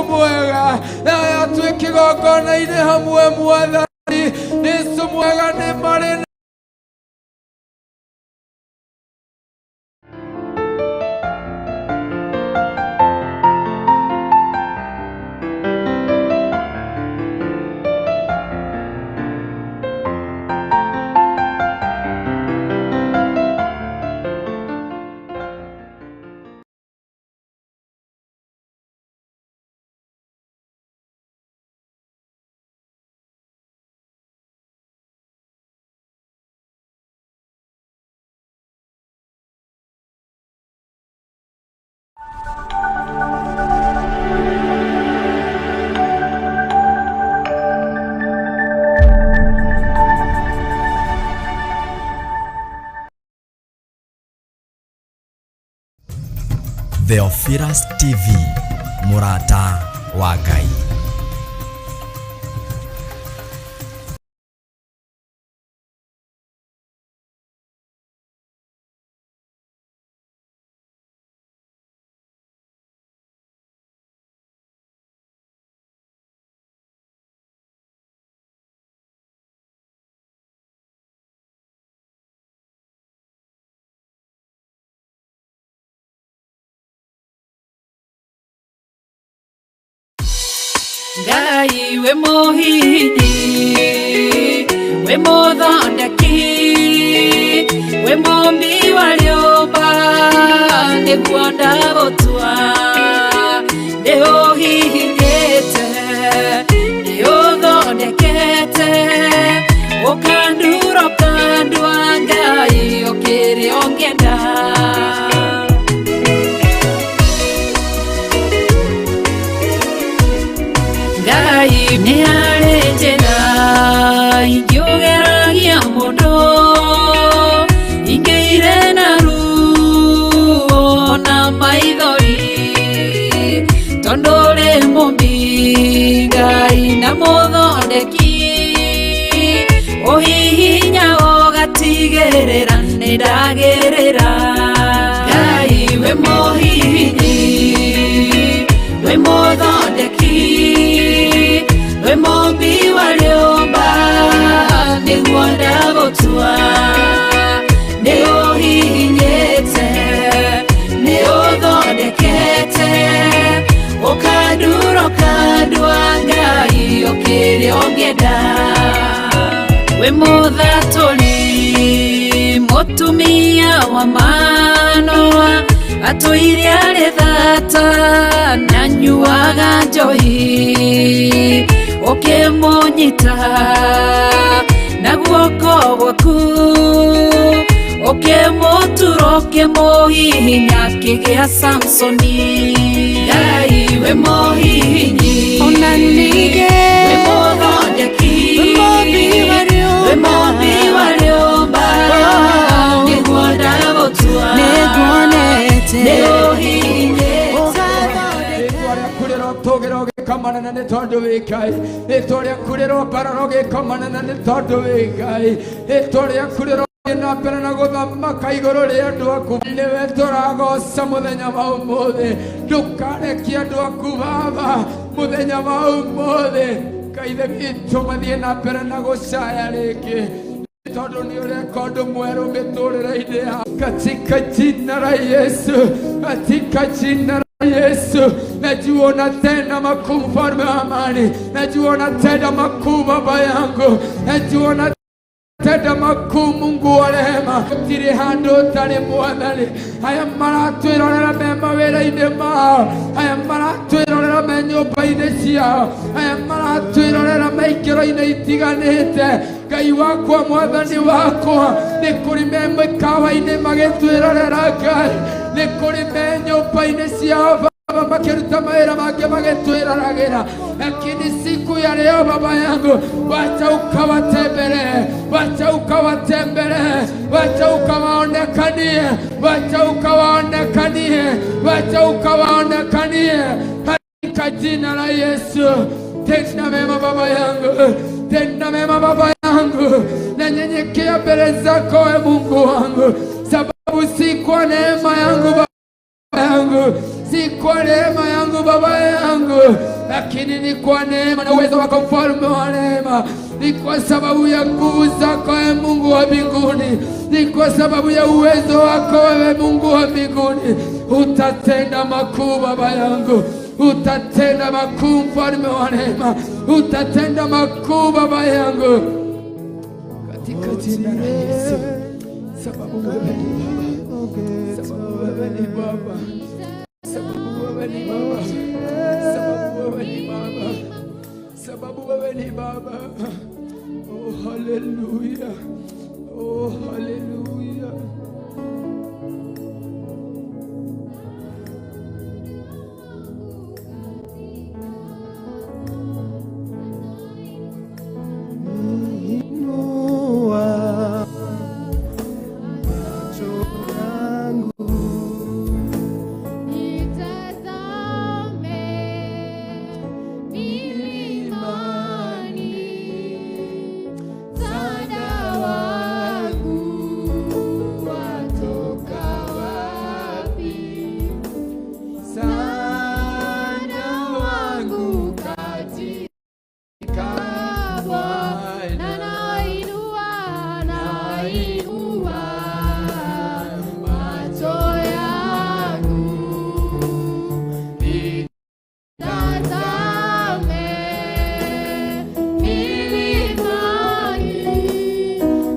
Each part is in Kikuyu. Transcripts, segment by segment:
Mwega aya twĩ kĩgongona-inĩ hamwe Mwathani Jesũ mwega nĩ marĩ. Theophilus TV, mũrata wa Ngai. Ngai we mũhihinyi, we mũthondeki, we mũmbi wa rĩũmba, nĩguo ndagũtua. Nĩ ũhihinyĩte, nĩ ũthondekete, ũkandura ũkandua, Ngai ũkĩrĩ ũngĩenda. Ngai nĩ harĩ njĩra ingĩũgeragia mũndũ, ingĩire na ruo na maithori, tondũ ũrĩ mũmbi Ngai na mũthondeki, ũhihinya ũgatigĩrĩra nĩ ndagĩrĩra. Ngai we mũhihinyi, we mũthondeki, we mũmbi wa rĩũmba, nĩguo ndagũtua. Nĩ ũhihinyĩte, nĩ ũthondekete, ũkandura ũkandua, Ngai ũkĩrĩ ũngĩenda. Wĩ mũthatũri mũtumia wa Manoa, atũire arĩ thata na nyuaga njohi, ũkĩmũnyita na guoko gwaku, ũkĩmũtura ũkĩmũhihinya akĩgĩa Samsoni. Ngai we mũhihinyi, Ona ningĩ we mũthondeki, we mũmbi wa rĩũmba, we mũmbi wa rĩũmba, nĩguo ndagũtua. Nĩnguonete nĩ ũhihinyĩte. Rĩtwa rĩaku rĩrotũgĩra ũgĩka manene nĩ tondũ wĩ Ngai. Rĩtwa rĩaku rĩrombarara ũgĩka manene nĩ tondũ wĩ Ngai. Rĩtwa rĩaku rĩrothiĩ na mbere na gũthamaka igũrũ rĩa andũ aku. Nĩwe tũragoca mũthenya wa ũmũthĩ. Ndũkarekie andũ aku Baba mũthenya wa ũmũthĩ. Ngai Ithe witũ mathiĩ na mbere na gũcaya rĩngĩ, tondũ nĩ ũreka ũndũ mwerũ mĩtũrĩre-inĩ yao. Katika jina la Yesu, katika jina la Yesu, najua unatenda makuu, mfalme wa amani. Najua unatenda makuu, baba yangu. Najua unatenda makuu, Mungu wa rehema. Gũtirĩ handũ ũtarĩ Mwathani. Aya maratwĩrorera me mawĩra-inĩ mao, aya maratwĩrorera me nyũmba-inĩ ciao, aya maratwĩrorera me ikĩro-inĩ itiganĩte. Ngai wakwa, Mwathani wakwa, nĩ kũrĩ me mĩkawa-inĩ magĩtwĩrorera Ngai, nĩ kũrĩ me nyũmba-inĩ ciao Baba makiruta mawĩra mangĩ magĩtwĩroragĩra, lakini siku ya leo baba yangu, wacha ukawatembelee, wacha ukawatembelee, wacha ukawaonekanie, wacha ukawaonekanie, wacha ukawaonekanie katika jina la Yesu. Tenda mema baba yangu, tenda mema baba yangu, nanyenyekea mbele zako we Mungu wangu, sababu si kwa neema yangu baba yangu, Si kwa neema yangu Baba yangu, lakini ni kwa neema na uwezo wako mfalme wa neema. Ni kwa sababu ya nguvu zako ewe Mungu wa mbinguni, ni kwa sababu ya uwezo wako wewe Mungu wa mbinguni. Utatenda makuu Baba yangu, utatenda makuu mfalme wa neema, utatenda makuu Baba yangu, katika jina la Yesu. Sababu wewe ni Baba, sababu wewe ni Baba, sababu wewe ni Baba, sababu wewe ni Baba, sababu wewe ni Baba. Oh, haleluya! Oh, haleluya! Inua macho yangu Nitazame milimani, msaada wangu watoka wapi? Msaada wangu katika Bwana, nainua, nainua macho yangu nitazame milimani,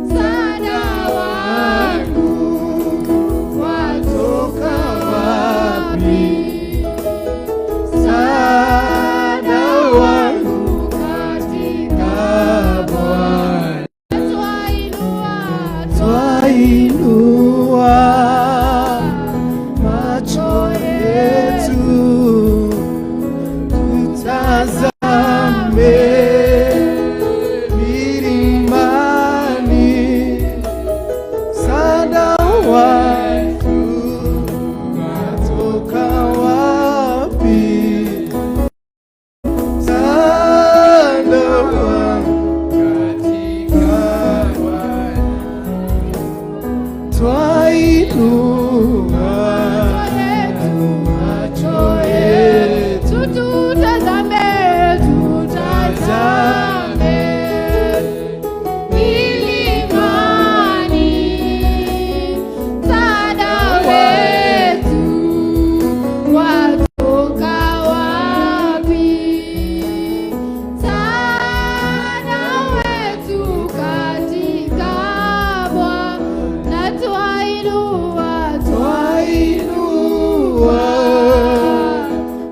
msaada wangu watoka wapi? Msaada wangu katika Bwana. Twainua, Twainua macho yetu tutazame milimani, msaada wetu watoka wapi? Msaada wangu Katika Bwana. Twainua macho yetu tutazame, tutazame milimani, msaada wetu watoka wapi? Msaada wetu katika Bwana, twainua, Twainua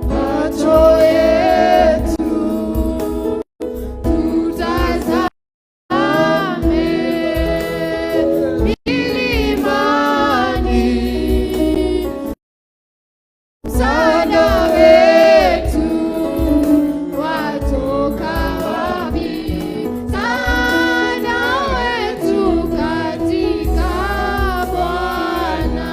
macho yetu tutazame milimani, msaada wetu watoka wapi? Msaada wetu katika Bwana.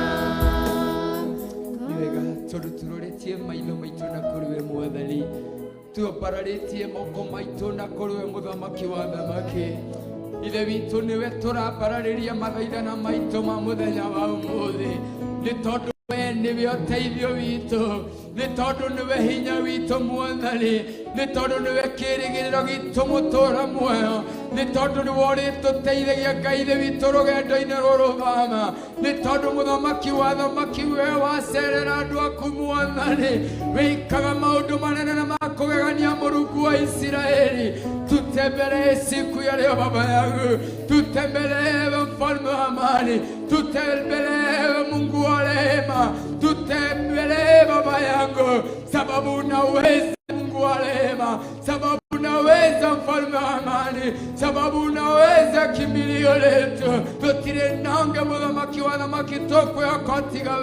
Nĩ wega tondũ tũroretie maitho maitũ na kũrĩ we Mwathani, tuambararĩtie moko maitũ na kũrĩ we Mũthamaki wa thamaki. Ithe witũ, nĩwe tũrambararĩria mathaithana maitũ ma mũthenya wa ũmũthĩ, nĩ tondũ we nĩwe ũteithio witũ, nĩ tondũ nĩwe hinya witũ Mwathani, nĩ tondũ nĩwe kĩĩrĩgĩrĩro gitũ mũtũũra muoyo, nĩ tondũ nĩwe ũrĩtũteithagia Ngai Ithe witũ rũgendo-inĩ rũrũ Baba, nĩ tondũ Mũthamaki wa thamaki, we wacerera andũ aku Mwathani, wĩkaga maũndũ manene na makũgegania. Mũrungu wa Isiraeli, tutembelee siku ya leo Baba yangu, tutembelee mfalme wa amani, tutembelee Mungu wa rehema, tutembelee Baba yangu, sababu unaweza Mungu wa rehema, sababu unaweza mfalme wa amani, sababu unaweza kimbilio letu. Tutire nange Muthamaki wa thamaki, tukwihoka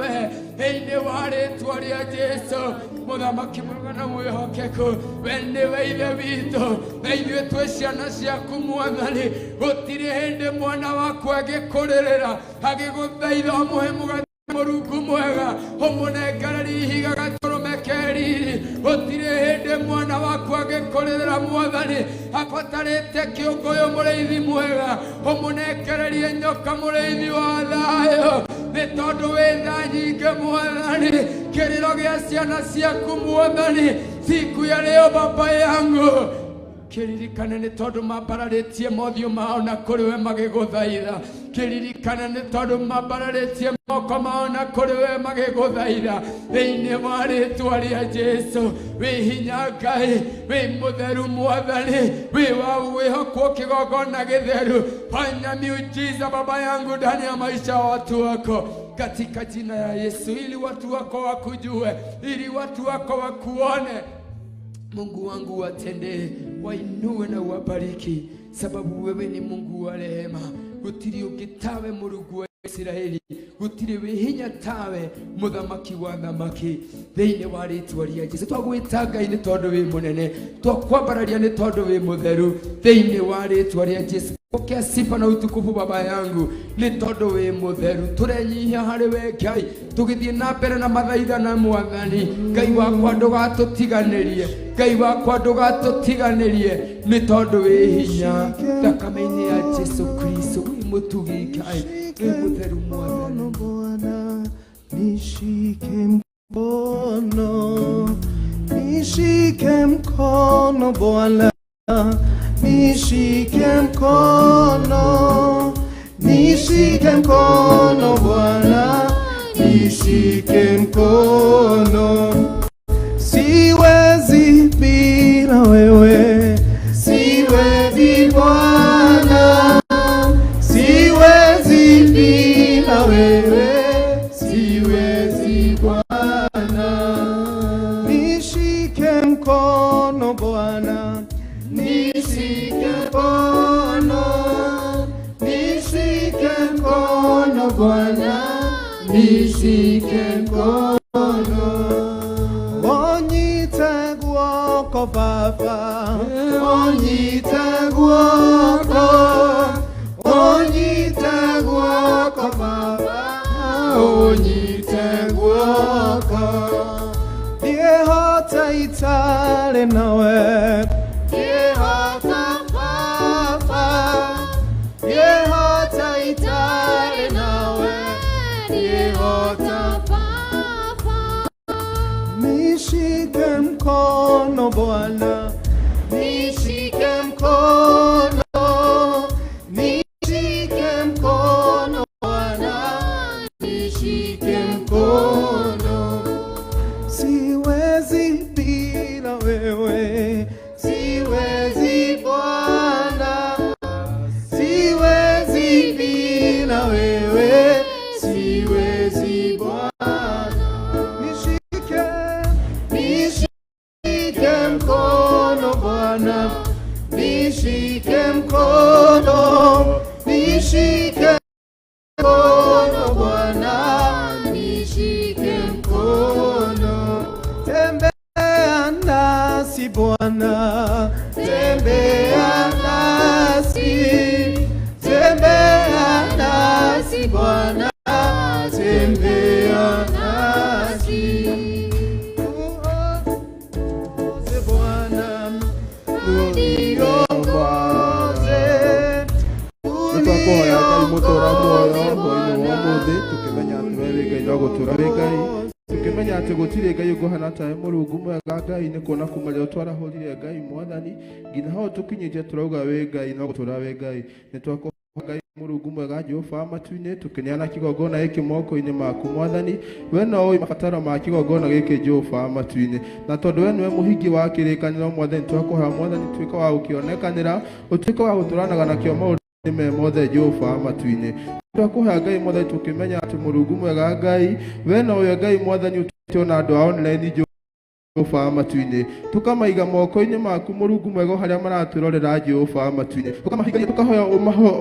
we thĩinĩ wa rĩtwa rĩa Jesu. Mũthamaki mwega na mwĩhokeku, we nĩwe Ithe witũ na ithuĩ twĩ ciana ciaku Mwathani. Gũtirĩ hĩndĩ mwana waku agĩkũrĩrĩra agĩgũthaitha ũmũhe mũgate, Mũrungu mwega, ũmũnengererie ihiga gatũrũme ke riri. Gũtirĩ hĩndĩ mwana waku agĩkũrĩrĩra Mwathani abatarĩte kĩũngũyũ, mũrĩithi mwega, ũmũnengererie nyoka, mũrĩithi wa thayũ, nĩ tondũ wĩ tha nyingĩ Mwathani. Kĩrĩro gĩa ciana ciaku Mwathani siku ya leo baba yangu kĩririkane nĩ tondũ mambararĩtie mothiũ mao na kũrĩ we magĩgũthaitha. Kĩririkane nĩ tondũ mambararĩtie moko mao na kũrĩ we magĩgũthaitha. Thĩinĩ wa rĩtwa rĩa Jesu, wĩ hinya Ngai, wĩ mũtheru Mwathani, wĩ wa wĩhokwo kĩgongona gĩtheru. Fanya miujiza baba yangu ndani ya maisha ya watu wako katika jina ya Yesu, ili watu wako wakujue, ili watu wako wakuone. Mungu wangu watendee, wainue na uwabariki, sababu wewe ni Mungu wa rehema. Gutiri ũngĩ tawe Mũrungu wa Isiraeli, gutiri wĩ hinya tawe mũthamaki wa thamaki. Thĩinĩ wa rĩtwa rĩa Jesu twagwĩta Ngai nĩ tondũ wĩ mũnene, twakwambararia nĩ tondũ wĩ mũtheru. Thĩinĩ wa rĩtwa rĩa Jesu pokea sifa na utukufu baba yangu nĩ tondũ wĩ mũtheru. Tũrenyihia harĩ we Ngai, tũgĩthiĩ na mbere na mathaitha na Mwathani. Ngai wakwa ndũgatũtiganĩrie, Ngai wakwa ndũgatũtiganĩrie nĩ tondũ wĩ hinya. Thakame-inĩ ya Jesu Kristo wĩ mũtugi Ngai, wĩ mũtheru Mwathani. Bwana, nishike mkono, nishike mkono Bwana, nishike mkono, nishike mkono Bwana, nishike mkono. Siwezi bila wewe, siwezi Bwana, siwezi bila wewe, siwezi Bwana. Nishike mkono Bwana, nishike mkono, nishike mkono Bwana, nishike mkono. Onyite guoko Baba, onyite guoko, onyite guoko Baba, onyite guoko. Ndiehota itare nawe, ndiehota Baba, ndiehota itare nawe, ndiehota. Nishike mkono Bwana, nishike mkono, nishike mkono Bwana, nishike mkono. Siwezi bila wewe, siwezi Bwana, siwezi bila wewe, siwezi Bwana. Nishike, nishike mkono Bwana, nishike mkono, nishike mkono Bwana, nishike mkono. Tembea nasi Bwana, tembea nasi, tembea nasi Bwana, tembea nasi. Uongoze Bwana, uniongoze, Nĩtwakũhoya Ngai mũtũra muoyo hwaĩ-inĩ wa ũmũthĩ tũkĩmenya atĩ we wĩ Ngai no gũtũra wĩ Ngai, tũkĩmenya atĩ gũtirĩ Ngai ũngĩhana tawe Mũrungu mwega Ngai, nĩ kuona kuma rĩrĩa twarahũrire Ngai Mwathani nginya hau tũkinyĩtie tũrauga wĩ Ngai no gũtũra wĩ Ngai. Nĩ twakũhoya Ngai Mũrungu mwega Jehova wa matu-inĩ, tũkĩneana kĩgongona gĩkĩ moko-inĩ maku Mwathani, we no ũĩ mabataro ma kĩgongona gĩkĩ Jehova wa matu-inĩ, na tondũ we nĩwe mũhingi wa kĩrĩkanĩro Mwathani, twakũhoya Mwathani tuĩke wa gũkĩonekanĩra, ũtuĩke wa gũtũranaga nakĩo maũndũ me mothe Jehova wa matu-inĩ. Twakũhoya Ngai Mwathani tũkĩmenya atĩ Mũrungu mwega Ngai, we nowe Ngai Mwathani ũtũĩte ona andũ a online Jehova wa matu-inĩ, tũkamaiga moko-inĩ maku Mũrungu mwega o harĩa maratwĩrorera Jehova wa matu-inĩ, tũkamahingĩria, tũkahoya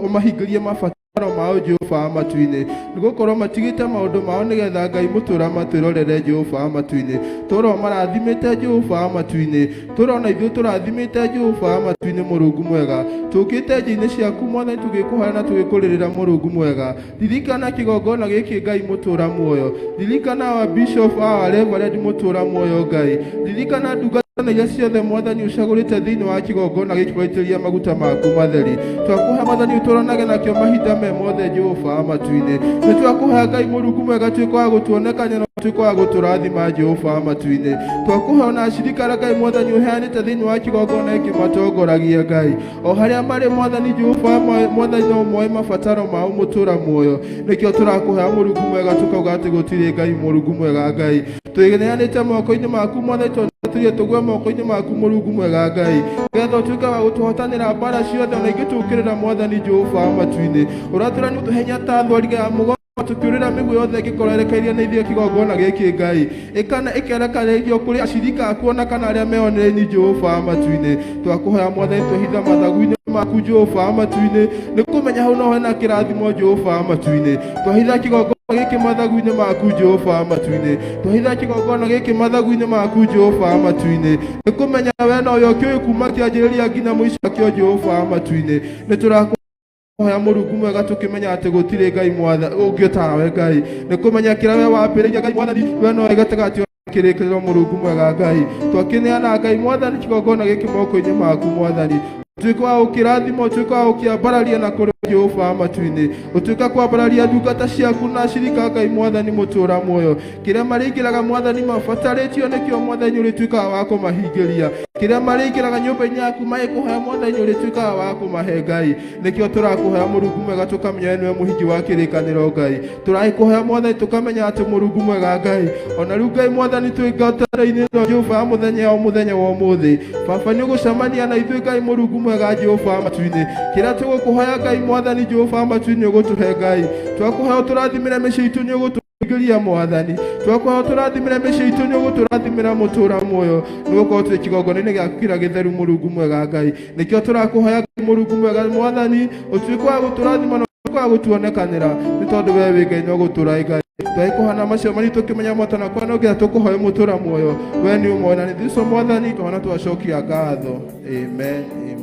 ũmahingĩrie mabataro mao Jehova wa matu-inĩ, nĩgũkorwo matigĩte maũndũ mao nĩgetha Ngai mũtũra matwĩrorere Jehova wa matu-inĩ. Tũro marathimĩte Jehova wa matu-inĩ, tũrona ithuĩ tũrathimĩte Jehova wa matu-inĩ Mũrungu mwega, tũkĩte njĩra-inĩ ciaku Mwathani tũgĩkũhoya na tũgĩkũrĩrĩra Mũrungu mwega. Ririkana kĩgongona gĩkĩ Ngai mũtũra muoyo, ririkana wa bishop our reverend mũtũra muoyo Ngai, ririkana ndungata na iria ciothe mwathani ũcagũrĩte thĩinĩ wa kĩgongona gĩkĩ gwaitĩrĩria maguta maku matheri. Twakũhe mwathani ũtũranage nakĩo mahinda me mothe Jehova wa matu-inĩ. Nĩ twakũhe Ngai Mũrungu mwega tuĩke wa gũtuonekania na ũtuĩke wa gũtũrathima Jehova wa matu-inĩ. Twakũhe ona ashirika arĩa Ngai mwathani ũheanĩte thĩinĩ wa kĩgongona gĩkĩ matongoragia Ngai o harĩa marĩ mwathani Jehova mwathani no moe mabataro mao mũtũra muoyo. Nĩkĩo tũrakũhe Mũrungu mwega tũkauga atĩ gũtirĩ Ngai Mũrungu mwega Ngai. Twĩneanĩte moko-inĩ maku mwathani tondũ tũgwe moko-inĩ maku Mũrungu mwega Ngai nĩgetha ũtuĩke wa gũtũhotanĩra mbara ciothe ona ingĩtũũkĩrĩra mwathani Jehova wa matu-inĩ. Ũratũra nĩ ũtũhenya ta thwariga ya mũgongo tũkĩũrĩra mĩguĩ yothe ĩngĩkorwo ĩrekeirie nĩ ithuĩ kĩgongona gĩkĩ Ngai ĩkana ĩkerekanĩrio kũrĩ ashirika aku ona kana arĩa meonereirie Jehova wa matu-inĩ. Twakũhoya mwathani twĩhitha mathagu-inĩ maku Jehova wa matu-inĩ nĩ kũmenya hau no hena kĩrathimo Jehova wa matu-inĩ. Twahitha kĩgongona gĩkĩ mathagu-inĩ maku Jehova wa matu-inĩ. Twahitha kĩgongona gĩkĩ mathagu-inĩ maku Jehova wa matu-inĩ nĩ kũmenya we nowe ũkĩũĩ kuma kĩanjĩrĩria nginya mũico wakĩo Jehova wa matu-inĩ. Nĩ tũrakũhoya Mũrungu mwega tũkĩmenya atĩ gũtirĩ Ngai ũngĩ tawe Ngai nĩ kũmenya kĩrĩa we wambĩrĩirie Ngai mwathani we nowe gatagatĩ kĩrĩkĩrĩro Mũrungu mwega Ngai. Twakĩneana Ngai mwathani kĩgongona gĩkĩ moko-inĩ maku mwathani ũtuĩke wa gũkĩrathima ũtuĩke wa gũkĩambararia na kũrĩ Jehova wa matu-inĩ ũtuĩke kwambararia ndungata ciaku na ashirika Ngai mwathani mũtũra muoyo kĩrĩa marĩingĩraga mwathani mabatarĩtio nĩkĩo mwathani ũrĩtuĩkaga wa kũmahingĩria kĩrĩa marĩingĩraga nyũmba-inĩ yaku magĩkũhoya mwathani ũrĩtuĩkaga wa kũmahe Ngai. Nĩkĩo tũrakũhoya Mũrungu mwega tũkamenya we nĩwe mũhingi wa kĩrĩkanĩro Ngai. Tũrakũhoya mwathani tũkamenya atĩ Mũrungu mwega Ngai ona rĩu Ngai mwathani twĩ ngwatanĩro-inĩ ĩno Jehova wa mũthenya o mũthenya wa ũmũthĩ. Baba nĩ ũgũcemania na ithuĩ Ngai Mũrungu mwega Jehova wa matu-inĩ. Kĩrĩa tũgũkũhoya Ngai mwathani Jehova wa matu-inĩ ũgũtũhe Ngai. Twakũhoya ũtũrathimĩre mĩciĩ itũ nĩ ũgũtũingĩria mwathani. Twakũhoya ũtũrathimĩre mĩciĩ itũ nĩ ũgũtũrathimĩra mũtũra muoyo nĩ gũkorwo twĩ kĩgongona-inĩ gĩaku kĩrĩa gĩtheru Mũrungu mwega Ngai. Nĩkĩo tũrakũhoya Ngai Mũrungu mwega mwathani ũtuĩke wa gũtũrathima na ũtuĩke wa gũtuonekanĩra nĩ tondũ we wĩ Ngai no gũtũra Ngai. Twagĩkũhana macio maritũ tũkĩmenya motana kwa no nginya tũkũhoe mũtũra muoyo we nĩ ũmwe na nĩ thutha mwathani tũhana twacokia ngatho. Amen. Amen.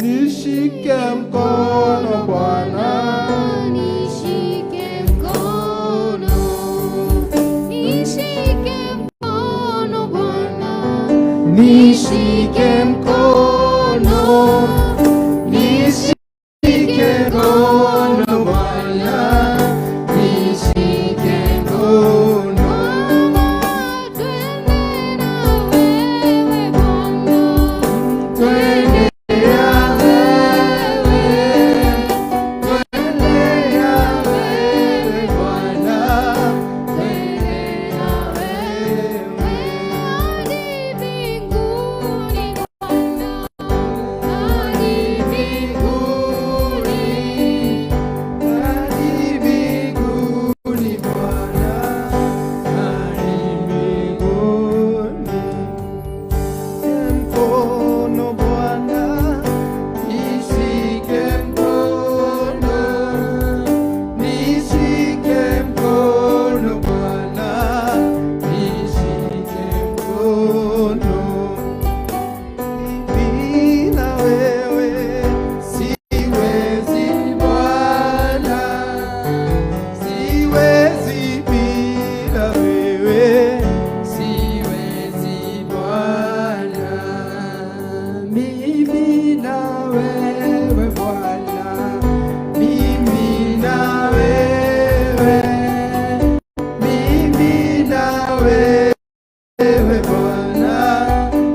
Nishike mkono Bwana, Nishike mkono, nishike mkono Bwana, nishike mkono, nishike mkono Bwana, nishike mkono. Twende na wewe Bwana, Twende na wewe, twende na wewe Bwana, twende na wewe. Hadi mbinguni Bwana, hadi mbinguni. Hadi mbinguni Bwana, hadi mbinguni. Mkono Bwana, nishike mkono, nishike mkono Bwana, nishike mkono. Bila wewe siwezi Bwana, siwezi bila wewe, siwezi Bwana. Mimi na wewe Bwana, mimi na wewe, mimi na wewe Bwana,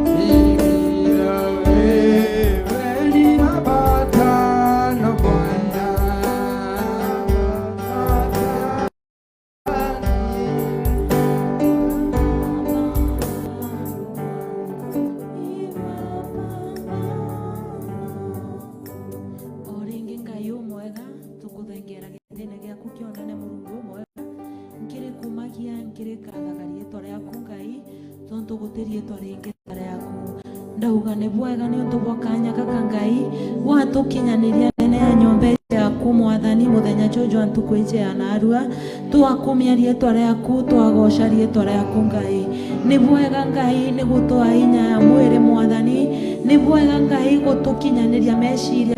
mimi na wewe ni mapatano Bwana. O rĩngĩ Ngai ũmwega tũkũthengera gĩtĩna gĩaku kĩonane Mũrungu ũmwega nkĩrĩ kumagia nkĩrĩ kathaga rĩtwa rĩaku Ngai tondu gũtirĩ rĩtwa rĩngĩ ta rĩaku ndauga nĩ bwega nĩ ũndũ bwa kanya gaka Ngai gwatũkinyanĩria nene ya nyũmba yaku mwathani. Mwathani muthenya juju ntuku ije ya narua twakumia rietwa riaku twagoca rietwa riaku Ngai ni bwega Ngai ni gutoa inya ya mwiri Mwathani ni bwega Ngai gutukinyaniria meciria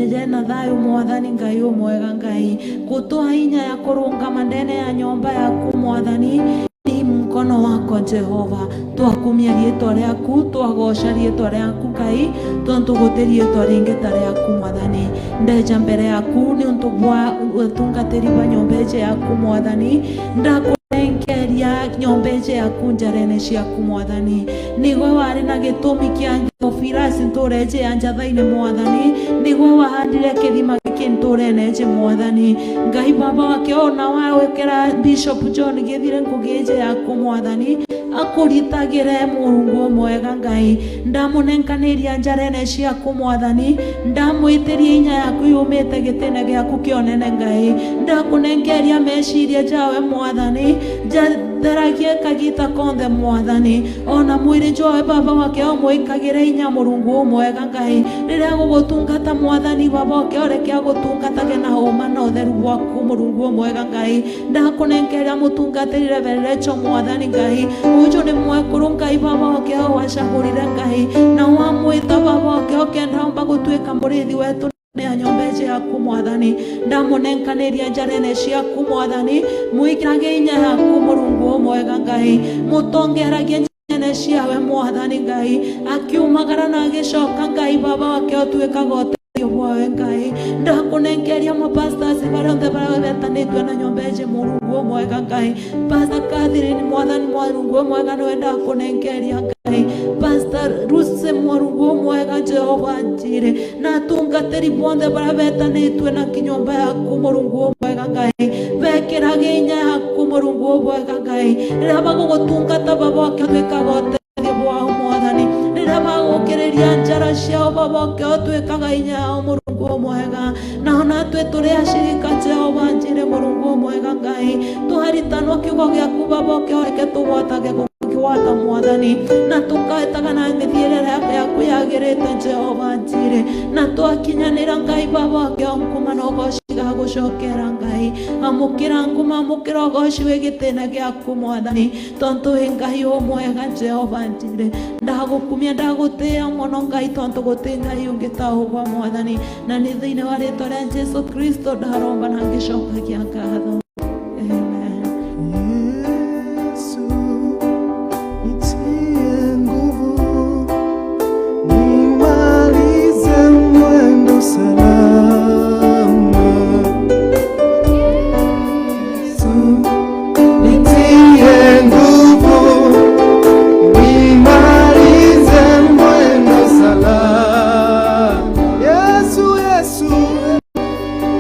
jena thayo Mwathani Ngai umwega Ngai gutoa inya ya kurungama ndene ya nyomba yaku Mwathani ni mkono wako Jehova twakumia rietwa riaku twagoca rietwa riaku Ngai tondu guti rietwa ringi ta riaku Mwathani ndeja mbere yaku ni undu bwa utungatiri wa nyomba ije yaku Mwathani ndakunengeria nyomba ije yaku njarene ciaku Mwathani nigwe wari na gitumi kia Theophilus nture ije ya njathaini Mwathani nigwe wahandire kithima giki nturene ije Mwathani Ngai baba wake ona wawekera Bishop John Githire Ngugi ije yaku Mwathani akuritagire Murungu mwega Ngai ndamunenganiria njarene ciaku Mwathani ndamwitiria inya yaku yumite gitine giaku kionene Ngai ndakunengeria meciria jawe Mwathani jatheragie kagita konthe Mwathani ona mwiri jowe baba wake omwikagire inya Murungu mwega Ngai riria gugutungata Mwathani baba wake oreke agutungatage na homa na utheru bwaku Murungu mwega Ngai ndakunengeria mutungatirire Reverend Mwathani Ngai uju ni mwekuru Ngai baba wake wacagurire Ngai na wamwita baba wake okenda omba gutuika murithi wetu nä nyomba ije yaku Mwathani ndamunenkanĩria njarene ciaku Mwathani mwikirage inya yaku Murungu mwega Ngai mutongeragie njene ciawe Mwathani Ngai akiumagara na agicoka Ngai baba wake ũtuĩkaga ũteithio bwawe Ngai ndakunengeria mapastors baria othe baria betanĩtue na nyomba ije Murungu mwega Ngai Pastor Catherine Mwathani Murungu mwega niwe ndakunengeria Ngai Pastor Ruse Murungu mwega Jehova Njire na atungatĩri bonthe baria betanĩtue na kinyomba yaku Murungu mwega Ngai bekĩrage inya yaku Murungu mwega Ngai rĩrĩa magũgũtungata baba wake ũtuĩkaga ũteithio bwao Mwathani rĩrĩa magũkĩrĩria njara ciao baba wake ũtuĩkaga inya yao Murungu mwega na ona twĩ tũrĩ acirika Jehova Njire Murungu mwega Ngai tũharitanwo kiugo gĩaku baba wake ũreke tũgwatage gwata Mwathani na tukaetaga na mithiĩre yaku yagĩrĩte Jehova Njire na twakinyanĩra Ngai baba wake nguma na ũgoci gagũcokera Ngai amũkĩra nguma amũkĩra ũgoci wĩ gĩtĩna gĩaku Mwathani tondu wĩ Ngai ũmwega Jehova Njire ndagũkumia ndagũtĩĩa mũno Ngai tondu gũtĩ Ngai ũngĩ ta ũguo Mwathani na nĩ thĩinĩ wa rĩtwa rĩa Jesu Kristo ndaromba na ngĩcokagia ngatho. Amen. Yesu, nitie nguvu, nimalize mwendo salama. Yesu, nitie nguvu, nimalize mwendo salama. Yesu, Yesu,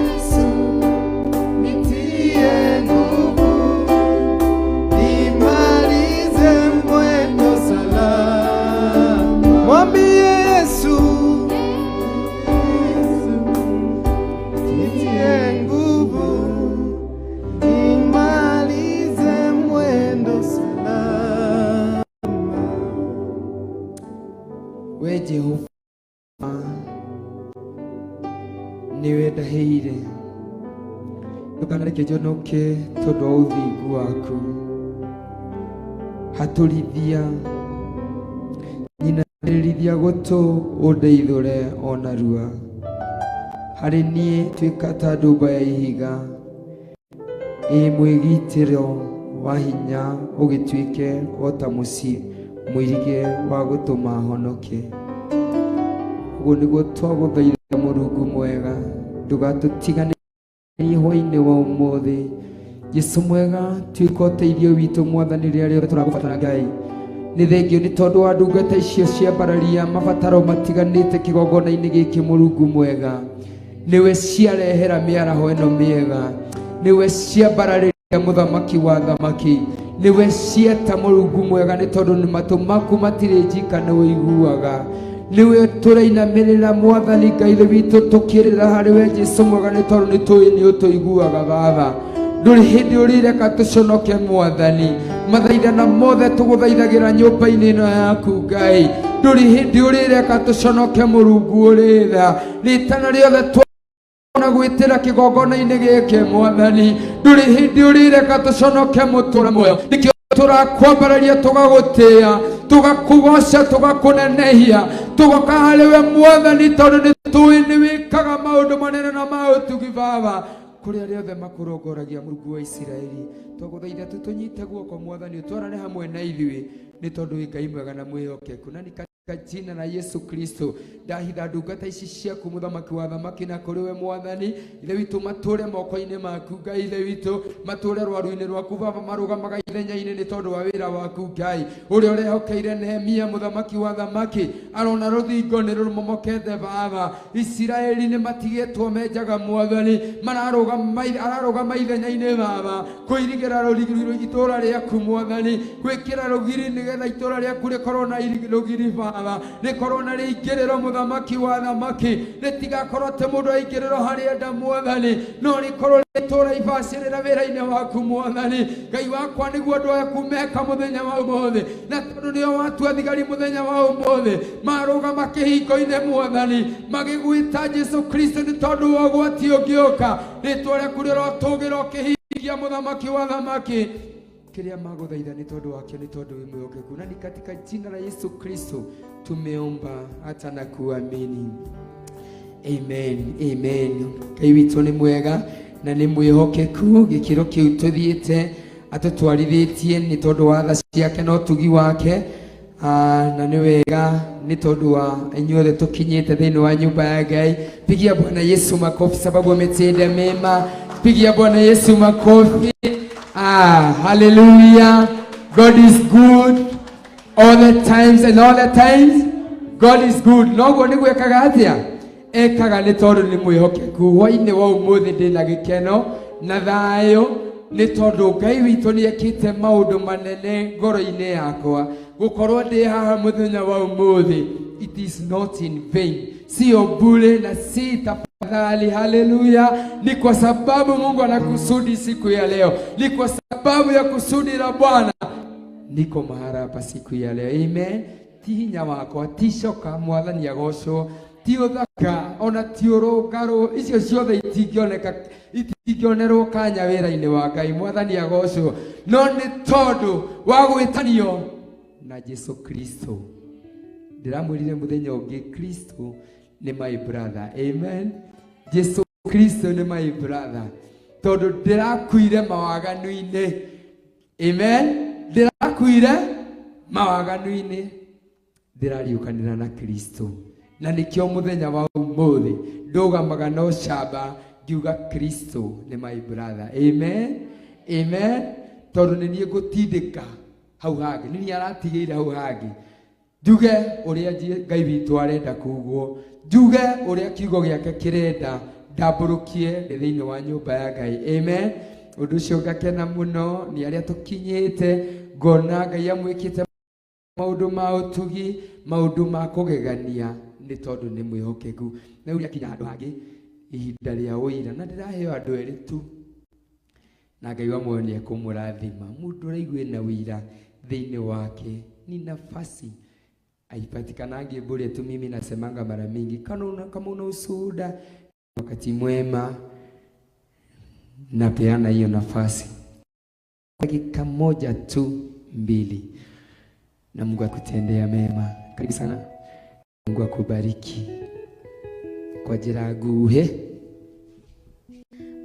Yesu, nitie nguvu, nimalize mwendo salama. Mwambie Yesu, Yesu, nitie nguvu, nimalize mwendo salama. We Jehova niwe ndahĩire ndũkanareke njonoke tondũ wa ũthingu waku hatũrithia nyinamĩrĩrithia gũtũ ũndeithũre o narua harĩ niĩ tuĩka ta ndũmba ya ihiga ĩ mwĩgitĩro wa hinya ũgĩtuĩke o ta mũciĩ mũirige wa gũtũma honoke. Ũguo nĩguo twagũthaitha Mũrungu mwega ndũgatũtiganĩrie hwaĩ-inĩ wa ũmũthĩ. Jesũ mwega tuĩka ũteithio witũ Mwathani rĩrĩa rĩothe tũragũbatara Ngai. Nĩ thengio nĩ tondũ wa ndungata icio ciambararia mabataro matiganĩte kĩgongona-inĩ gĩkĩ Mũrungu mwega. Nĩwe ciarehera mĩaraho ĩno mĩega, nĩwe ciambararĩria mũthamaki wa thamaki, nĩwe cieta Mũrungu mwega nĩ tondũ nĩ matũ maku matirĩ njika nĩ ũiguaga. Nĩwe tũrainamĩrĩra Mwathani Ngai Ithe witũ tũkĩrĩra harĩ we Jesũ mwega nĩ tondũ nĩ tũĩ nĩ ũtũiguaga Baba. Ndũrĩ hĩndĩ ũrĩreka tũconoke Mwathani mathaithana mothe tũgũthaithagĩra nyũmba-inĩ ĩno yaku Ngai. Ndũrĩ hĩndĩ ũrĩreka tũconoke Mũrungu ũrĩ tha rĩtana rĩothe. Na gwĩtĩra kĩgongona-inĩ gĩkĩ mwathani ndũrĩ hĩndĩ ũrĩreka tũconoke mũtũre muoyo nĩkĩo tũrakwambararia tũgagũtĩĩa tũgakũgoca tũgakũnenehia tũgoka harĩ we mwathani tondũ nĩ tũĩ nĩ wĩkaga maũndũ manene na ma ũtugi baba kũrĩ arĩa othe makũrongoragia Mũrungu wa Isiraeli twagũthaitha tu tũnyite guoko mwathani ũtwarane hamwe na ithuĩ nĩ tondũ wĩ Ngai mwega na mwĩhokeku na nĩ katika jina la Yesu Kristo ndahitha ndungata ici ciaku mũthamaki wa thamaki na kũrĩ we mwathani ithe witũ matũre moko-inĩ maku Ngai ithe witũ matũre rwaru-inĩ rwaku baba marũgamaga ithenya-inĩ nĩ tondũ wa wĩra waku Ngai ũrĩa ũrehokeire Nehemia mũthamaki wa thamaki arona rũthingo nĩ rũmomokete baba Isiraeli nĩ matigĩtwo menjaga mwathani mararũgama ararũgama ithenya-inĩ baba kũirigĩra rũrigi itũra rĩaku mwathani gwĩkĩra rũgiri nĩgetha itũra rĩaku rĩkorwo na rũgiri baba rĩkorwo na rĩingĩrĩro mũthamaki wa thamaki rĩtigakorwo atĩ mũndũ aingĩrĩro harĩa enda mwathani no rĩkorwo rĩtũra ibacĩrĩra wĩra-inĩ waku mwathani Ngai wakwa nĩguo andũ aku meka mũthenya wa ũmũthĩ na tondũ nĩo watua thigari mũthenya wa ũmũthĩ marũgama kĩhingo-inĩ mwathani magĩgwĩta Jesu Kristo nĩ tondũ wa ũgwati ũngĩũka rĩtwa rĩaku rĩrotũgĩra ũkĩhingia mũthamaki wa thamaki kĩrĩa magũthaitha nĩ tondũ wakĩo nĩ tondũ wĩ mwĩhokeku na ni katika jina la Yesu Kristo tumeomba hata na kuamini amen amen. Ngai witũ nĩ mwega na nĩ mwĩhokeku gĩkĩro kĩu tũthiĩte atũtwarithĩtie nĩ tondũ wa tha ciake na ũtugi wake. Na nĩ wega nĩ tondũ wa inyuothe tũkinyĩte thĩinĩ wa nyũmba ya Ngai. Pigia Bwana Yesu makofi sababu ametenda mema. Pigia Bwana Yesu makofi. Hallelujah. God is good all the times and all the times God is good. Noguo nĩguo ekaga atĩa? Ekaga nĩ tondũ nĩ mwĩhokeku. Hwainĩ wa ũmũthĩ ndĩna gĩkeno na thayũ nĩ tondũ Ngai witũ nĩ ekĩte maũndũ manene ngoro-inĩ yakwa. Gũkorwo ndĩ haha mũthenya wa ũmũthĩ, it is not in vain, sio bure na si tafadhali. Haleluya! Ni kwa sababu Mungu ana kusudi siku ya leo, ni kwa sababu ya kusudi la Bwana niko mahala hapa siku ya leo. Amen. Ti hinya wakwa, ti coka mwathani agocwo, ti ũthaka ona ti ũrũngarũ, icio ciothe itingĩoneka, itingĩonerwo kanya wĩra-inĩ wa Ngai. Mwathani agocwo, no nĩ tondũ wa gwĩtanio na Jesu Kristo. Ndĩramwĩrire mũthenya ũngĩ, Kristo nĩ my brother. Amen. Jesu Kristo nĩ my brother tondũ ndĩrakuire mawaganu-inĩ. Amen. Ndĩrakuire mawaganu-inĩ, ndĩrariũkanĩra na Kristo, na nĩkĩo mũthenya wa ũmũthĩ ndũgamaga na ũcamba ngiuga Kristo nĩ my brother. Amen. Amen. Tondũ nĩ niĩ ngũtindĩka hau hangĩ, nĩ niĩ aratigĩire hau hangĩ njuge ũrĩa Ngai witũ arenda kugwo, njuge ũrĩa kiugo gĩake kĩrenda ndambũrũkie ndĩ thĩinĩ wa nyũmba ya Ngai. Amen. Ũndũ ũcio ngakena mũno nĩ arĩa tũkinyĩte, ngona Ngai amwĩkĩte maũndũ ma ũtugi, maũndũ ma kũgegania nĩ tondũ nĩ mwĩhokeku. Na rĩu akinya handũ hangĩ ihinda rĩa ũira, na ndĩraheo andũ erĩ tu na Ngai wa muoyo nĩ ekũmũrathima. Mũndũ ũraigua ena ũira thĩinĩ wake ni nafasi haipatikanangi bure tu. Mimi nasemanga mara mingi, kama una ushuhuda, wakati mwema napeana hiyo nafasi dakika moja tu mbili, na Mungu akutendea mema. Karibu sana, Mungu akubariki kwa njĩra nguhĩ.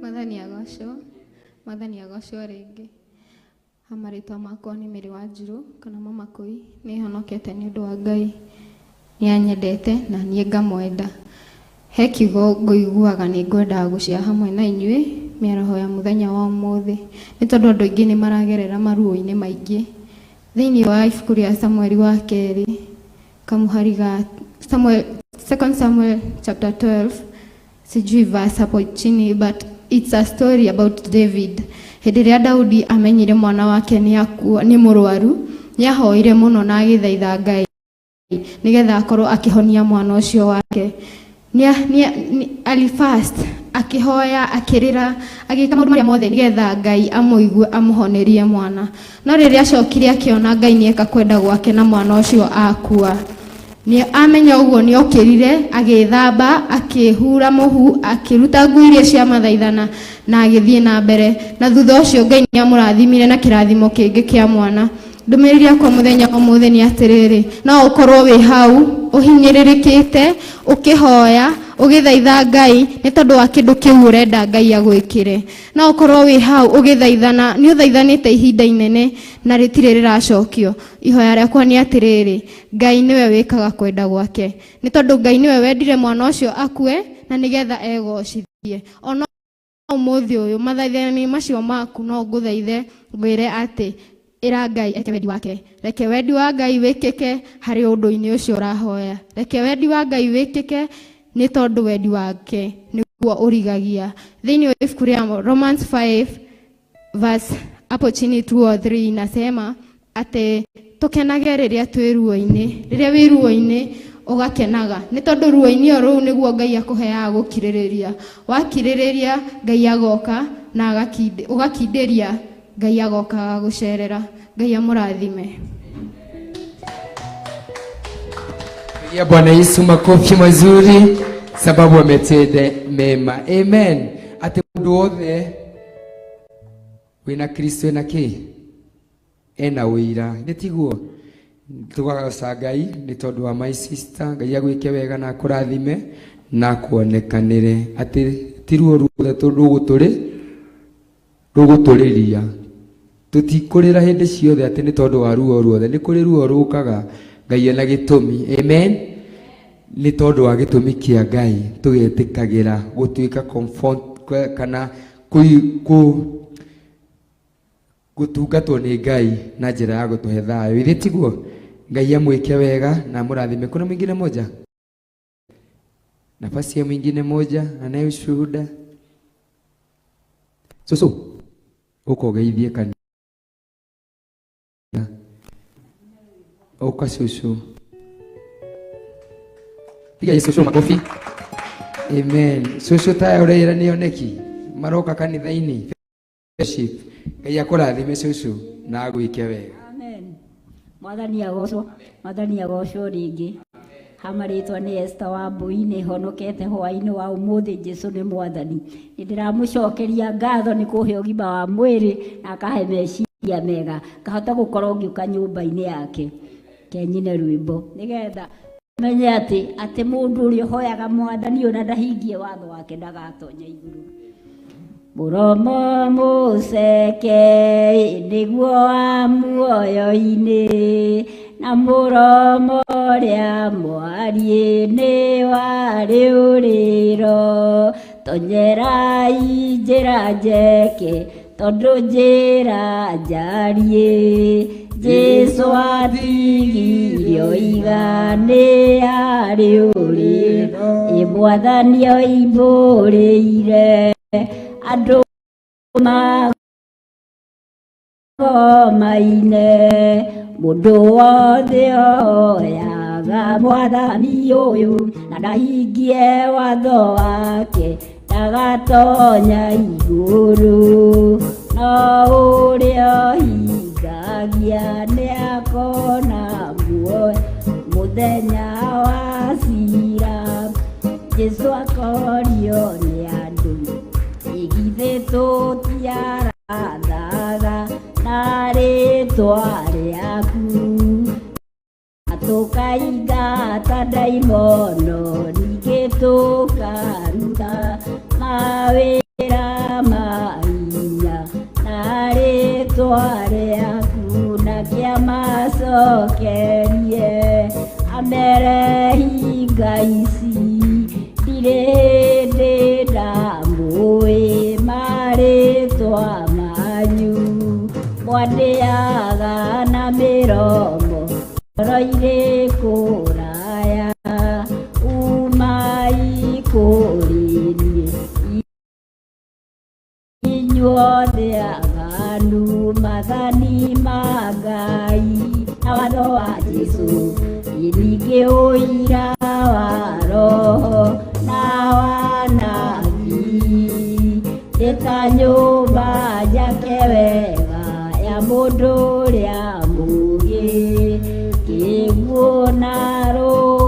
Mwathani agocwo, Mwathani agocwo rĩngĩ. Ha marĩtwa makwa nĩ Mary Wanjiru kana Mama Koi, nĩ honokete nĩ ũndũ wa Ngai, nĩ anyendete na niĩ ngamwenda. He kiugo ngũiguaga nĩ ngwendaga gũcia hamwe na inyuĩ mĩaraho ya mũthenya wa ũmũthĩ, nĩ tondũ andũ aingĩ nĩ maragerera maruo-inĩ maingĩ. Thĩinĩ wa ibuku rĩa Samueli wa kerĩ kamuhari ga Samuel, Second Samuel chapter 12, sijui verse hapo chini, but it's a story about David. Hĩndĩ ĩrĩa Daudi amenyire mwana wake nĩ akua, nĩ mũrwaru, nĩ ahoire mũno na agĩthaitha Ngai nĩgetha akorwo akĩhonia mwana ũcio wake. Alifast akĩhoya, akĩrĩra, agĩka maũndũ marĩa mothe nĩgetha Ngai amũigue amũhonerie mwana. No rĩrĩa acokire akĩona Ngai nĩeka kwenda gwake na mwana ũcio akua, Nĩ amenya ũguo nĩ okĩrire agĩthamba akĩhura mũhu akĩruta nguo iria cia mathaithana na agĩthiĩ na mbere na thutha ũcio Ngai nĩ amũrathimire na kĩrathimo kĩngĩ kĩa mwana. Ndũmĩrĩri yakwa mũthenya wa ũmũthĩ nĩ atĩrĩrĩ, no ũkorwo wĩ hau ũhinyĩrĩrĩkĩte ũkĩhoya ũgĩthaitha Ngai nĩ tondũ wa kĩndũ kĩu ũrenda Ngai agwĩkĩre. No ũkorwo wĩ hau ũgĩthaithana nĩ ũthaithanĩte ihinda inene na rĩtirĩ rĩracokio. Ihoya rĩakwa nĩ atĩrĩrĩ, Ngai nĩwe wĩkaga kwenda gwake nĩ tondũ Ngai nĩwe wendire mwana ũcio akue na nĩgetha egocithie. Ona ũmũthĩ ũyũ mathaithani macio maku no ngũthaithe ngwĩre atĩ ĩra Ngai eke wendi wake. Reke wendi wa Ngai wĩkĩke harĩ ũndũ-inĩ ũcio ũrahoya. Reke wendi wa Ngai wĩkĩke nĩ tondũ wendi wake nĩguo ũrigagia. Thĩinĩ wa ibuku rĩa Romans 5 verse hapo chini 2 or 3 inasema atĩ tũkenage rĩrĩa twĩ ruo-inĩ. Rĩrĩa wĩ ruo-inĩ ũgakenaga nĩ tondũ ruo-inĩ o rũu nĩguo Ngai akũheaga gũkirĩrĩria. Wakirĩrĩria Ngai agoka na ũgakindĩria Ngai agoka agagũcerera. Ngai amũrathime. Pigia Bwana Yesu makofi mazuri sababu ametenda mema. Amen. Ati mundu wothe wina Kristo ena ki ena wira nĩ tiguo tũgagoca Ngai nĩ tondũ wa my sister. Ngai agwĩke wega na akũrathime na akuonekanĩre atĩ ti ruo ruothe rũgũtũrĩria. Tũtikũrĩra hĩndĩ ciothe atĩ nĩ tondũ wa ruo ruothe. Nĩ kũrĩ ruo rũkaga Ngai ena gĩtũmi. Amen. Nĩ tondũ wa gĩtũmi kĩa Ngai tũgetĩkagĩra gũtuĩka comfort kana gũtungatwo nĩ Ngai na njĩra ya gũtũhe thayũ. Ithe tiguo? Ngai amwĩke wega na amũrathime. Kuna mwingine moja? Nafasi ya mwingine moja anaye ushuhuda? Susu, uko geithie kanitha. Uka susu. Piga Yesu susu makofi. Amen. Susu tayo ũreira nĩ oneki maroka kanitha-inĩ. Fellowship. Ngai akũrathime susu na agwĩke wega. Amen. Mwathani agocwo, Mwathani agocwo rĩngĩ. Hama rĩtwa nĩ Esther wa Mbui, nĩ honokete hwaĩ-inĩ wa ũmũthĩ. Jesu nĩ Mwathani. Nĩ ndĩramũcokeria ngatho nĩ kũhe ũgima wa mwĩrĩ na akahe meciria mega, ngahota gũkorwo ngĩũka nyũmba-inĩ yake. Kenyine rwĩmbo nĩgetha menye atĩ mũndũ ũrĩa ũhoyaga Mwathani ona ndahingie watho wake ndagatonya igũrũ. Mũromo mũceke nĩguo wa muoyo-inĩ, na mũromo ũrĩa mwariĩ nĩ wa rĩũrĩro. Tonyerai njĩra njeke tondũ njĩra njariĩ, Jesu atigirio iga nĩ arĩũrĩro. Ĩ Mwathani oimbũrĩire andũ magomaine, mũndũ wothe oyaga Mwathani ũyũ na ndahingie watho wake ndagatonya igũrũ. No ũrĩa ũhingagia nĩakona muoyo mũthenya wa cira. Jesu akorio nĩ andũ, githĩ tũtiarathaga na rĩtwa rĩaku, na tũkaingata ndaimono, ningĩ tũkaruta mawĩra ma hinya na rĩtwa rĩaku, na kĩamacokerie amere hinga ici ndirĩ hĩndĩ ndamũĩ marĩtwa manyu, mwandĩaga na mĩromo ngoro irĩ kũraya, umai kũrĩ niĩ inyuothe aganu, maathani ma Ngai na watho wa Jesu, ningĩ ũira wa Roho na wa nabii, nĩ ta nyũmba njake wega ya mũndũ ũrĩa mũũgĩ, kĩguũ na rũhuho.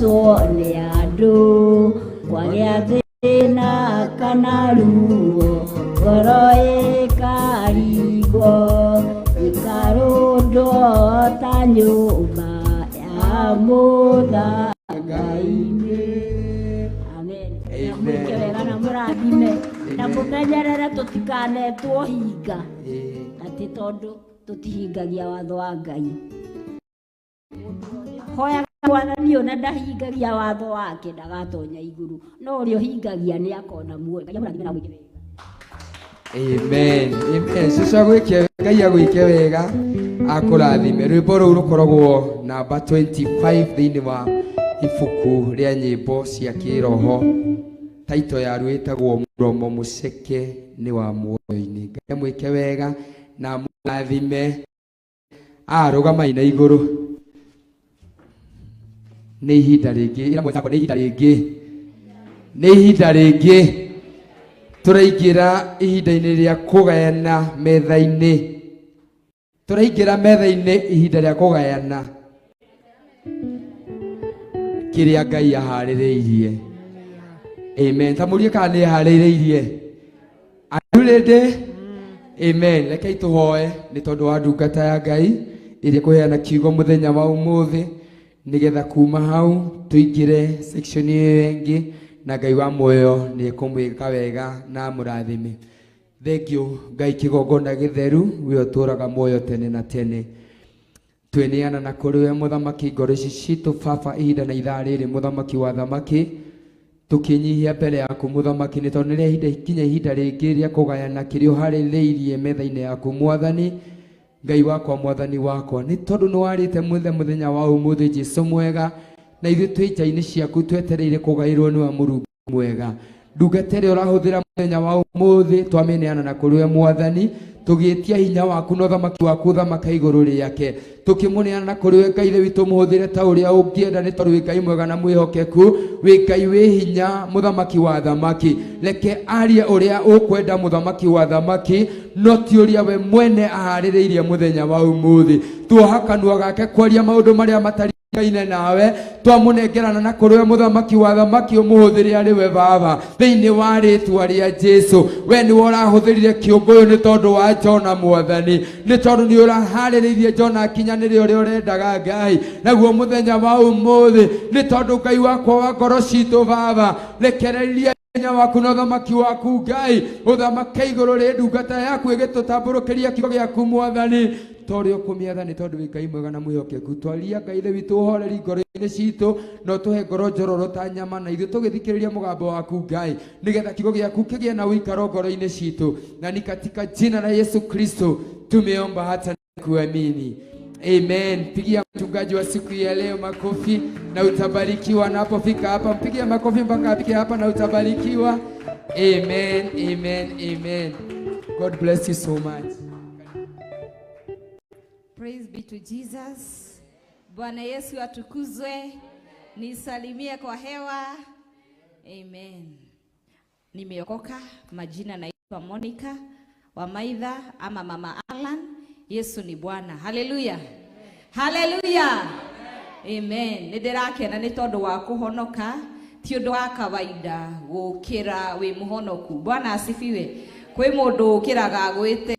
Kũgocwo nĩ andũ kwagĩa thĩna kana ruo ngoro ĩkarigwo ĩkarũndwo ta nyũmba ya mũthanga-inĩ. Amen. Na mwĩke wega na mũrathime na mũmenyerere tũtikanetwo hinga atĩ tondũ tũtihingagia watho wa Ngai. Hoyaga mwathani ona ndahingagia watho wake ndagatonya igũrũ, no ũrĩa ũhingagia nĩ akona muoyo. Ngai amũrathime na amwĩke wega. Amen. Amen. Cucu agwĩke Ngai agwĩke wega akũrathime. Rwĩmbo rũu rũkoragwo namba 25 thĩinĩ wa ibuku rĩa nyĩmbo cia kĩroho. Taito yaruo ĩtagwo mũromo mũceke nĩ wa muoyo-inĩ. Ngai amwĩke wega na amũrathime. Arũgamai na igũrũ. Nĩ ihinda rĩngĩ, ĩra mwenzako nĩ ihinda rĩngĩ. Nĩ ihinda rĩngĩ tũraingĩra ihinda-inĩ rĩa kũgayana metha-inĩ. Tũraingĩra metha-inĩ ihinda rĩa kũgayana kĩrĩa Ngai aharĩrĩirie. Amen. Ta mũrie kana nĩ aharĩrĩirie. Are you ready? Amen. Rekei tũhoe nĩ tondũ wa ndungata ya Ngai ĩrĩa ĩkũheana kiugo mũthenya wa ũmũthĩ nĩgetha kuma hau tũingĩre section ĩyo ĩngĩ na Ngai wa muoyo nĩ ekũmwĩka wega na amũrathime. Thank you Ngai kĩgongona gĩtheru we ũtũũraga muoyo tene na tene. Tweneana na kũrĩ we mũthamaki ngoro ici citũ baba ihinda na ithaa rĩrĩ mũthamaki wa thamaki tũkĩnyihia mbere yaku mũthamaki nĩ tondũ nĩrĩa ihinda ikinya ihinda rĩngĩ rĩa kũgayana kĩrĩa ũharĩrĩirie metha-inĩ yaku mwathani Ngai wakwa mwathani wakwa nĩ tondũ nĩ warĩte mũthe mũthenya wa ũmũthĩ Jesu mwega na ithuĩ twĩ nja-inĩ ciaku twetereire kũgaĩrwo nĩwe Mũrungu mwega ndungata ĩrĩa ũrahũthĩra mũthenya wa ũmũthĩ twamĩneana na kũrĩ we mwathani tũgĩtia hinya waku na ũthamaki waku ũthamaka igũrũ rĩake tũkĩmũneana na kũrĩ we Ngai ithe witũ mũhũthĩre ta ũrĩa ũngĩenda nĩ tondũ wĩ Ngai mwega na mwĩhokeku wĩ Ngai wĩ hinya mũthamaki wa thamaki reke arie ũrĩa ũkwenda mũthamaki wa thamaki no ti ũrĩa we mwene aharĩrĩirie mũthenya wa ũmũthĩ tuoha kanua gake kwaria maũndũ marĩa matari kaine nawe twamũnengerana na kũrĩ we mũthamaki wa thamaki ũmũhũthĩre arĩ we baba thĩinĩ wa rĩtwa rĩa Jesu we nĩwe ũrahũthĩrire kĩũngũyũ nĩ tondũ wa Jona mwathani nĩ tondũ nĩ ũraharĩrĩirie Jona akinyanĩre ũrĩa ũrendaga Ngai naguo mũthenya wa ũmũthĩ nĩ tondũ Ngai wakwa wa ngoro citũ baba rekereria hinya waku na ũthamaki waku Ngai ũthamake igũrũ rĩ ndungata yaku ĩgĩtũtambũrũkĩria kiugo gĩaku mwathani ta ũrĩa ũkũmĩatha nĩ tondũ wĩ Ngai mwega na mwĩhokeku twaria Ngai ithe witũ ũhoreri ngoro-inĩ citũ na ũtũhe ngoro njororo ta nyama na ithuĩ tũgĩthikĩrĩria mũgambo waku Ngai nĩgetha kiugo gĩaku kĩgĩe na ũikaro ngoro-inĩ citũ na ni katika jina la Yesu Kristo tumeomba hata na kuamini. Amen. Pigia mchungaji wa siku ya leo makofi na utabarikiwa. Anapofika hapa, mpigie makofi mpaka afike hapa na utabarikiwa. Amen, amen, amen. God bless you so much. Praise be to Jesus. Bwana Yesu atukuzwe. Nisalimie kwa hewa. Amen. Nimeokoka, majina naitwa Monica Wamaitha ama Mama Alan. Yesu ni Bwana. Haleluya. Haleluya. Amen. Nĩ ndĩrakena nĩ tondũ wa kũhonoka ti ũndũ wa kawaida gũkĩra wĩ mũhonoku. Bwana asifiwe. Kwĩ mũndũ ũkĩraga agwĩte.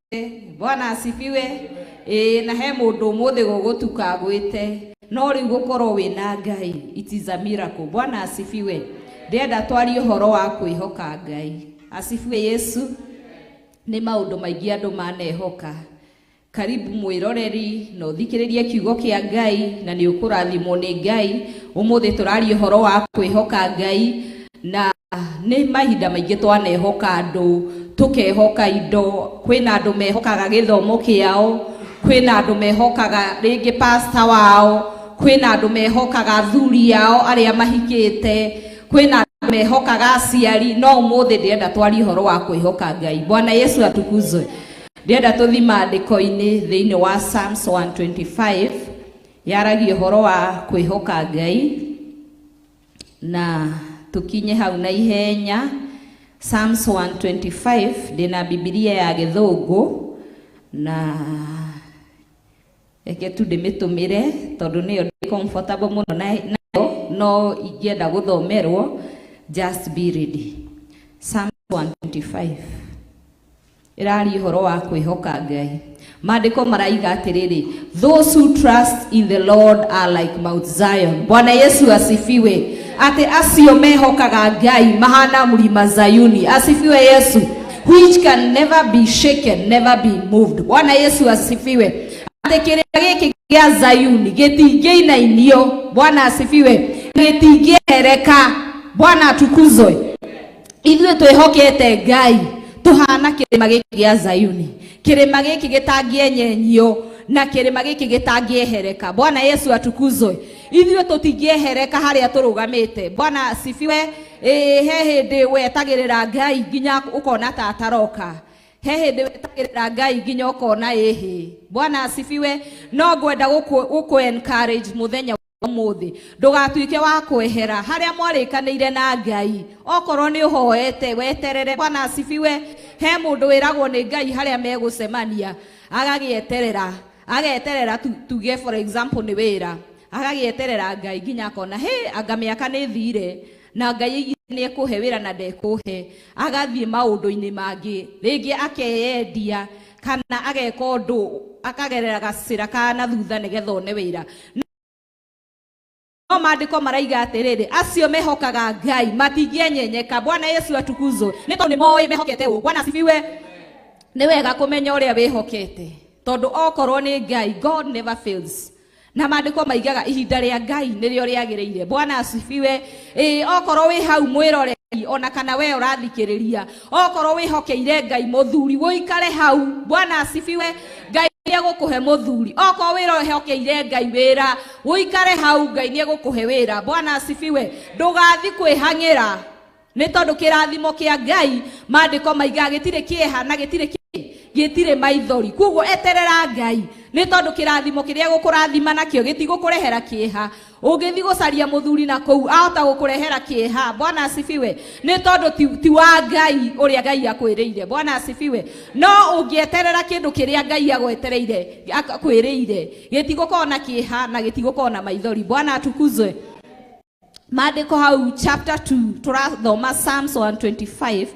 Bwana asifiwe. Ĩĩ na he mũndũ ũmũthĩ gũgũtuka agwĩte. No rĩu gũkorwo wĩna Ngai, it is a miracle. Bwana asifiwe. Ndĩrenda twarie ũhoro wa kwĩhoka Ngai. Asifiwe Yesu. Nĩ maũndũ maingĩ andũ manehoka. Karibu mwĩroreri na ũthikĩrĩrie kiugo kĩa Ngai na nĩ ũkũrathimwo nĩ Ngai. Ũmũthĩ tũraria ũhoro wa kwĩhoka Ngai na nĩ mahinda maingĩ twanehoka andũ, tũkehoka indo, kwĩna andũ mehokaga gĩthomo kĩao, kwĩna andũ mehokaga rĩngĩ pastor wao, kwĩna andũ mehokaga athuri ao arĩa mahikĩte, kwĩna andũ mehokaga aciari, no ũmũthĩ ndĩrenda twarie ũhoro wa kwĩhoka Ngai. Bwana Yesu atukuzwe. Ndĩrenda tũthi maandĩko-inĩ thĩinĩ wa Psalms 125 yaragia ũhoro wa kwĩhoka Ngai na tũkinye hau na ihenya. Psalms 125 ndĩna Bibilia ya Gĩthũngũ na reke tu ndĩmĩtũmĩre tondũ nĩyo ndĩ comfortable mũno nayo. No ingĩenda gũthomerwo, just be ready. Psalm 125 ĩraria ũhoro wa kwĩhoka Ngai. Maandĩko maraiga atĩrĩrĩ, those who trust in the Lord are like Mount Zion. Bwana Yesu asifiwe. Atĩ acio mehokaga Ngai mahana mlima Zayuni. Asifiwe Yesu. Which can never be shaken, never be moved. Bwana Yesu asifiwe. Atĩ kĩrĩma gĩkĩ gĩa Zayuni gĩtingĩinainio. Bwana asifiwe. Gĩtingĩehereka. Bwana atukuzwe. Ithuĩ twĩhokete Ngai tũhana kĩrĩma gĩkĩ gĩa Zayuni, kĩrĩma gĩkĩ gĩtangĩenyenyio na kĩrĩma gĩkĩ gĩtangĩehereka. Bwana Yesu atukuzwe. Ithuĩ tũtingĩehereka harĩa tũrũgamĩte. Bwana asifiwe. Ĩĩ, he hĩndĩ wetagĩrĩra Ngai nginya ũkona ta ataroka, he hĩndĩ wetagĩrĩra Ngai nginya ũkona ĩhĩ. Bwana asifiwe. No ngwenda gũkũ encourage mũthenya ũmũthĩ, ndũgatuĩke wa kwehera harĩa mwarĩkanĩire na Ngai. Okorwo nĩ ũhoete, weterere. Bwana asifiwe. He mũndũ wĩragwo nĩ Ngai harĩa megũcemania, agagĩeterera, ageterera. Tuge for example nĩ wĩra, agagĩeterera Ngai nginya akona he anga mĩaka nĩ thire na Ngai aigire nĩ ekũhe wĩra na ndekũhe. Agathiĩ maũndũ-inĩ mangĩ, rĩngĩ akeyendia kana ageka ũndũ, akagerera gacĩra ka na thutha nĩgetha one wĩra. No maandĩko maraiga atĩrĩrĩ, acio mehokaga Ngai matingĩenyenyeka. Bwana Yesu atukuzwe. Nĩ tondũ nĩ moĩ mehokete ũ. Bwana asifiwe. Nĩ wega kũmenya ũrĩa wĩhokete, tondũ okorwo nĩ Ngai, God never fails, na maandĩko maigaga ihinda rĩa Ngai nĩrĩo rĩagĩrĩire. Bwana asifiwe. Ĩĩ, okorwo wĩ hau mwĩroreri ona kana we ũrathikĩrĩria, okorwo wĩhokeire Ngai mũthuri, wũikare hau. Bwana asifiwe. Ngai nĩ egũkũhe mũthuri. Okorwo wĩhokeire Ngai wĩra, wũikare hau, Ngai nĩ egũkũhe wĩra. Bwana asifiwe. Ndũgathi kwĩhang'ĩra, nĩ tondũ kĩrathimo kĩa Ngai, maandĩko maigaga, gĩtirĩ kĩeha na gĩtirĩ kĩ gĩtirĩ maithori. Koguo eterera Ngai, nĩ tondũ kĩrathimo kĩrĩa gũkũrathima nakĩo gĩtigũkũrehera kĩeha. Ũngĩthiĩ gũcaria mũthuri na kũu, ahota gũkũrehera kĩeha. Bwana asifiwe. Nĩ tondũ ti wa Ngai ũrĩa Ngai akwĩrĩire. Bwana asifiwe. No ũngĩeterera kĩndũ kĩrĩa Ngai agwetereire, akwĩrĩire, gĩtigũkorwo na kĩeha na gĩtigũkorwo na maithori. Bwana atukuzwe. Maandĩko hau chapter 2, tũrathoma Psalms 125,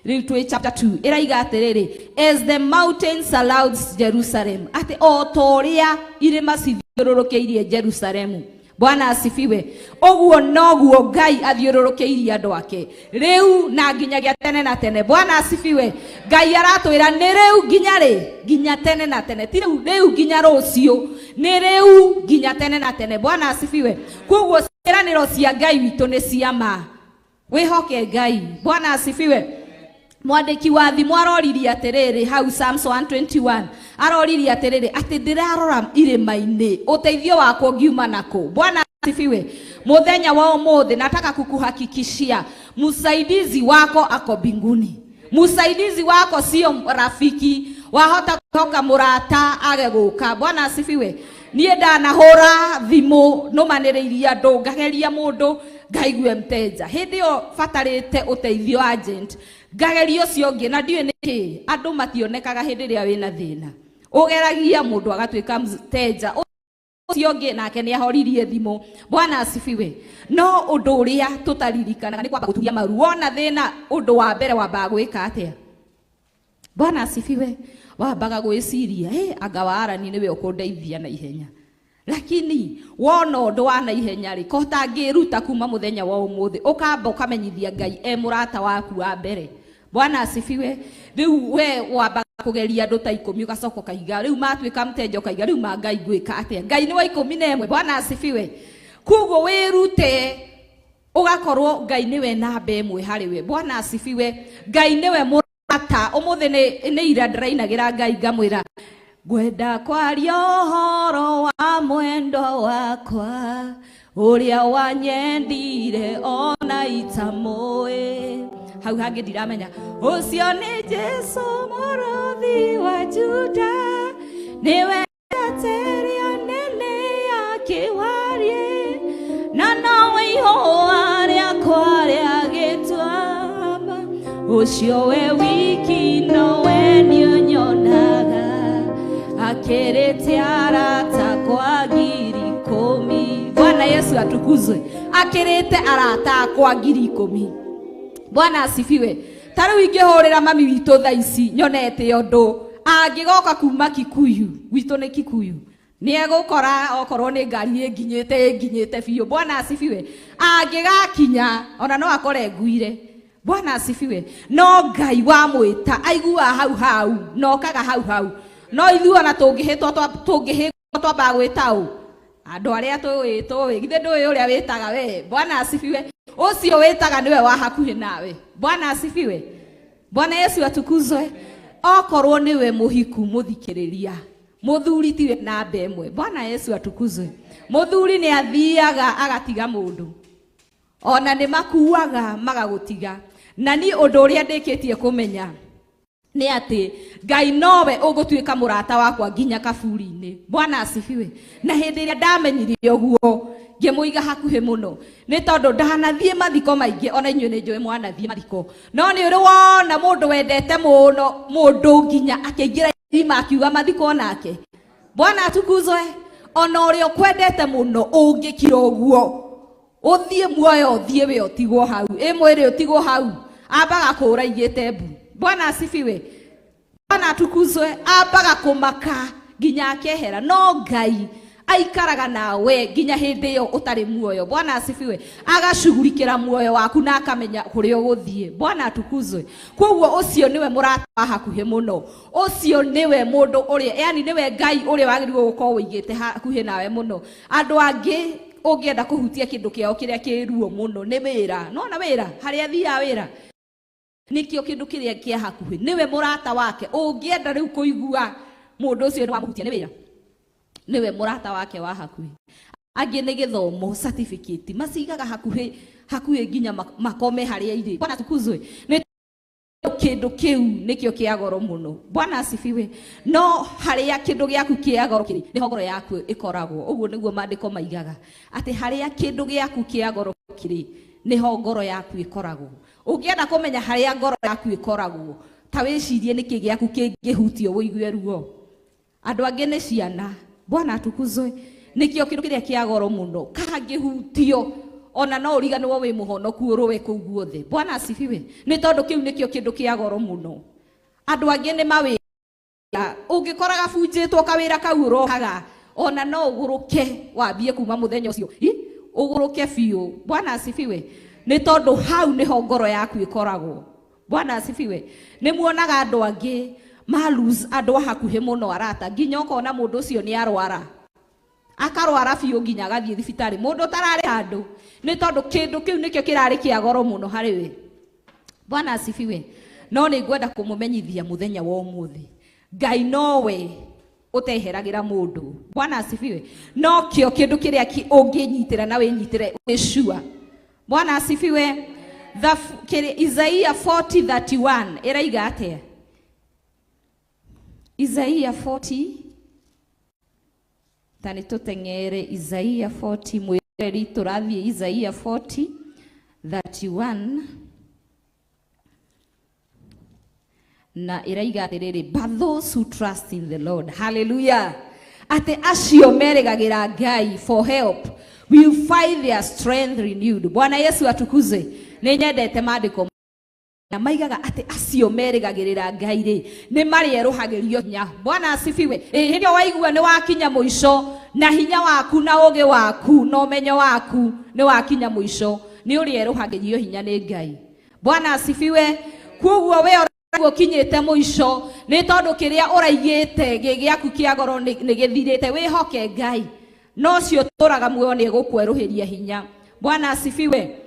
rĩu twĩ chapter 2, ĩraiga atĩrĩrĩ, as the mountain surrounds Jerusalem, atĩ o ta ũrĩa irĩma cithiũrũrũkĩirie Jerusalemu. Bwana asifiwe. Ũguo noguo Ngai athiũrũrũkĩirie andũ ake rĩu na nginyagia tene na tene. Bwana asifiwe. Ngai aratwĩra nĩ rĩu nginya rĩ? Nginya tene na tene. Ti rĩu rĩu nginya rũciũ, nĩ rĩu nginya tene na tene. Bwana asifiwe. Koguo ciĩranĩro cia Ngai witũ nĩ cia ma, wĩhoke Ngai. Bwana asifiwe. Mwandĩki wa thimo aroririe atĩrĩrĩ hau Psalms 121, aroririe atĩrĩrĩ, atĩ ndĩrarora irĩma-inĩ, ũteithio wakwa ũngiuma nakũ? Bwana asifiwe. Mũthenya wa ũmũthĩ nataka kukuhakikishia msaidizi wako ako mbinguni. Msaidizi wako sio rafiki. Wahota kwĩhoka mũrata age gũka. Bwana asifiwe. Niĩ ndanahũra thimũ nũmanĩrĩirie andũ, ngageria mũndũ ngaigue mteja, hĩndĩ ĩyo batarĩte ũteithio agent, ngageria ũcio ũngĩ na ndiũĩ nĩkĩ andũ mationekaga hĩndĩ ĩrĩa wĩna thĩna. Ũgeragia mũndũ agatuĩka mteja, ũcio ũngĩ nake nĩ ahoririe thimũ. Bwana asifiwe. No ũndũ ũrĩa tũtaririkanaga nĩ kwamba gũturia maru. Wona thĩna, ũndũ wa mbere wambaga gwĩka atĩa? Bwana asifiwe. Wambaga gwĩciria, hey, anga warani nĩwe ũkũndeithia na ihenya. Lakini wona ũndũ wa na ihenya rĩ, ko ũtangĩruta kuma mũthenya wa ũmũthĩ ũkamba ũkamenyithia Ngai e mũrata waku wa mbere. Bwana asifiwe. Rĩu we wambaga kũgeria andũ ta 10, ũgacoka ũkaiga rĩu matuĩka mteja, ũkaiga rĩu ma Ngai ngwĩka atĩa? Ngai nĩ wa 11. Bwana asifiwe. Koguo wĩrute ũgakorwo Ngai nĩwe namba 1 harĩ we. Bwana asifiwe. Ngai nĩwe mũrata. Ũmũthĩ nĩ ira ndĩrainagĩra Ngai ngamwĩra, ngwenda kwaria ũhoro wa mwendo wakwa ũrĩa wanyendire ona itamũĩ. Hau hangĩ ndiramenya. Ũcio nĩ Jesu mũrũthi wa Juda, nĩwe rĩa nene ya kĩwarie, na nowe ihũa rĩakwa rĩa gĩtuamba. Ũcio we wiki nowe nĩũnyonaga akĩrĩte arata kwa 10,000. Bwana Yesu atukuzwe. Akĩrĩte arata akwa 10,000. Bwana asifiwe. Ta rĩu ingĩhũrĩra mami witũ thaa ici nyonete ũndũ angĩgoka kuma Kikuyu, gwitũ nĩ Kikuyu, nĩ egũkora okorwo nĩ ngari ĩnginyĩte biũ. Bwana asifiwe. Angĩgakinya ona no akore nguire. Bwana asifiwe. No Ngai wamwĩta aiguaga hau hau na okaga hau hau. No ithuĩ ona tũngĩhĩtwo tũngĩhĩngwo twambaga gwĩta ũ andũ arĩa tũĩ tũĩ, githĩ ndũĩ ũrĩa wĩtaga we. Bwana asifiwe. Ũcio wĩtaga nĩwe wa hakuhĩ nawe. Bwana asifiwe. Bwana Yesu atukuzwe. Okorwo nĩwe mũhiku mũthikĩrĩria, mũthuri tiwe namba ĩmwe. Bwana Yesu atukuzwe. Mũthuri nĩ athiaga agatiga mũndũ, ona nĩ makuaga magagũtiga. Na niĩ ũndũ ũrĩa ndĩkĩtie kũmenya nĩ atĩ Ngai nowe ũgũtuĩka mũrata wakwa nginya kaburi-inĩ. Bwana asifiwe. Na hĩndĩ ĩrĩa ndamenyire ũguo ngĩmũiga hakuhĩ mũno, nĩ tondũ ndanathiĩ mathiko maingĩ, ona inyuĩ nĩ njũĩ mwanathiĩ mathiko, no nĩ ũrĩ wona mũndũ wendete mũno mũndũ nginya akĩingĩra irima akiuga mathiko nake. Bwana atukuzwe. Ona ũrĩa ũkwendete mũno ũngĩkira ũguo ũthiĩ muoyo ũthiĩ we ũtigwo hau, ĩ mwĩrĩ ũtigwo hau, ambaga kũũra igĩte mbu. Bwana asifiwe. Bwana atukuzwe. Ambaga kũmaka nginya akehera, no Ngai aikaraga nawe nginya hĩndĩ ĩyo ũtarĩ muoyo. Bwana asifiwe. Agacugurikĩra muoyo waku na akamenya kũrĩa ũgũthiĩ. Bwana atukuzwe. Koguo ũcio nĩwe mũrata wa hakuhĩ mũno, ũcio nĩwe mũndũ ũrĩa, yani nĩwe Ngai ũrĩa wagĩrĩirwo gũkorwo ũigĩte hakuhĩ nawe mũno. Andũ angĩ ũngĩenda kũhutia kĩndũ kĩao kĩrĩa kĩ ruo mũno nĩ wĩra. Nona wĩra harĩa athiaga wĩra nĩkĩo kĩndũ kĩrĩa kĩa hakuhĩ, nĩwe mũrata wake. Ũngĩenda rĩu kũigua mũndũ ũcio nĩ wamũhutia nĩ wĩra, nĩwe mũrata wake wa hakuhĩ. Angĩ nĩ gĩthomo, certificate macigaga hakuhĩ hakuhĩ nginya makome harĩa irĩ. Bwana atukuzwe. Nĩ kĩndũ kĩu nĩkĩo kĩa goro mũno. Bwana asifiwe. No harĩa kĩndũ gĩaku kĩa goro kĩrĩ, nĩho ngoro yaku ĩkoragwo. Ũguo nĩguo maandĩko maigaga, atĩ harĩa kĩndũ gĩaku kĩa goro kĩrĩ, nĩho ngoro yaku ĩkoragwo. Ũngĩenda kũmenya harĩa ngoro yaku ĩkoragwo, ta wĩcirie nĩkĩ gĩaku kĩngĩhutio ũigue ruo. Andũ angĩ nĩ ciana. Bwana atukuzwe. Nĩkĩo kĩndũ kĩrĩa kĩa goro mũno kangĩhutio, ona no ũriganĩrwo wĩ mũhonoku ũrũe kũu guothe. Bwana asifiwe. Nĩ tondũ kĩu nĩkĩo kĩndũ kĩa goro mũno. Andũ angĩ nĩ mawĩra, ũngĩkora gabunjĩtwo kawĩra kau ũrokaga, ona no ũgũrũke wambie kuma mũthenya ũcio, ũgũrũke biũ. Bwana asifiwe. Nĩ tondũ hau nĩho ngoro yaku ĩkoragwo. Bwana asifiwe. Nĩ muonaga andũ angĩ ma lose andũ a hakuhĩ mũno arata, nginya ũkona mũndũ ũcio nĩ arwara, akarwara biũ nginya agathiĩ thibitarĩ, mũndũ ũtararĩ handũ, nĩ tondũ kĩndũ kĩu nĩkĩo kĩrarĩ kĩa goro mũno harĩ we. Bwana asifiwe. No nĩ ngwenda kũmũmenyithia mũthenya wa ũmũthĩ, Ngai nowe ũteheragĩra mũndũ. Bwana asifiwe. No kĩo kĩndũ kĩrĩa ũngĩnyitĩra na wĩnyitĩre wĩ sure. Bwana asifiwe. Isaiah 40:31 ĩraiga atĩa? Isaiah 40, ta nĩ tũteng'ere Isaiah 40, mwĩreri tũrathiĩ Isaiah 40:31 na ĩraiga atĩrĩrĩ, but those who trust in the Lord, hallelujah, atĩ acio merĩgagĩra Ngai for help will find their strength renewed. Bwana Yesu atukuzwe. Nĩ nyendete maandĩko na maigaga atĩ acio merĩgagĩrĩra Ngai rĩ, nĩ marĩerũhagĩrio hinya. Bwana asifiwe. Hĩndĩ ĩyo waigua nĩ wakinya mũico, na hinya waku na ũũgĩ waku na ũmenyo waku nĩ wakinya mũico, nĩ ũrĩerũhagĩrio hinya nĩ Ngai. Bwana asifiwe. Koguo we ũraigua ũkinyĩte mũico, nĩ tondũ kĩrĩa ũraigĩte gĩ gĩaku kĩa goro nĩ gĩthirĩte, wĩhoke Ngai. No ũcio ũtũũraga muoyo nĩ egũkwerũhĩria hinya. Bwana asifiwe.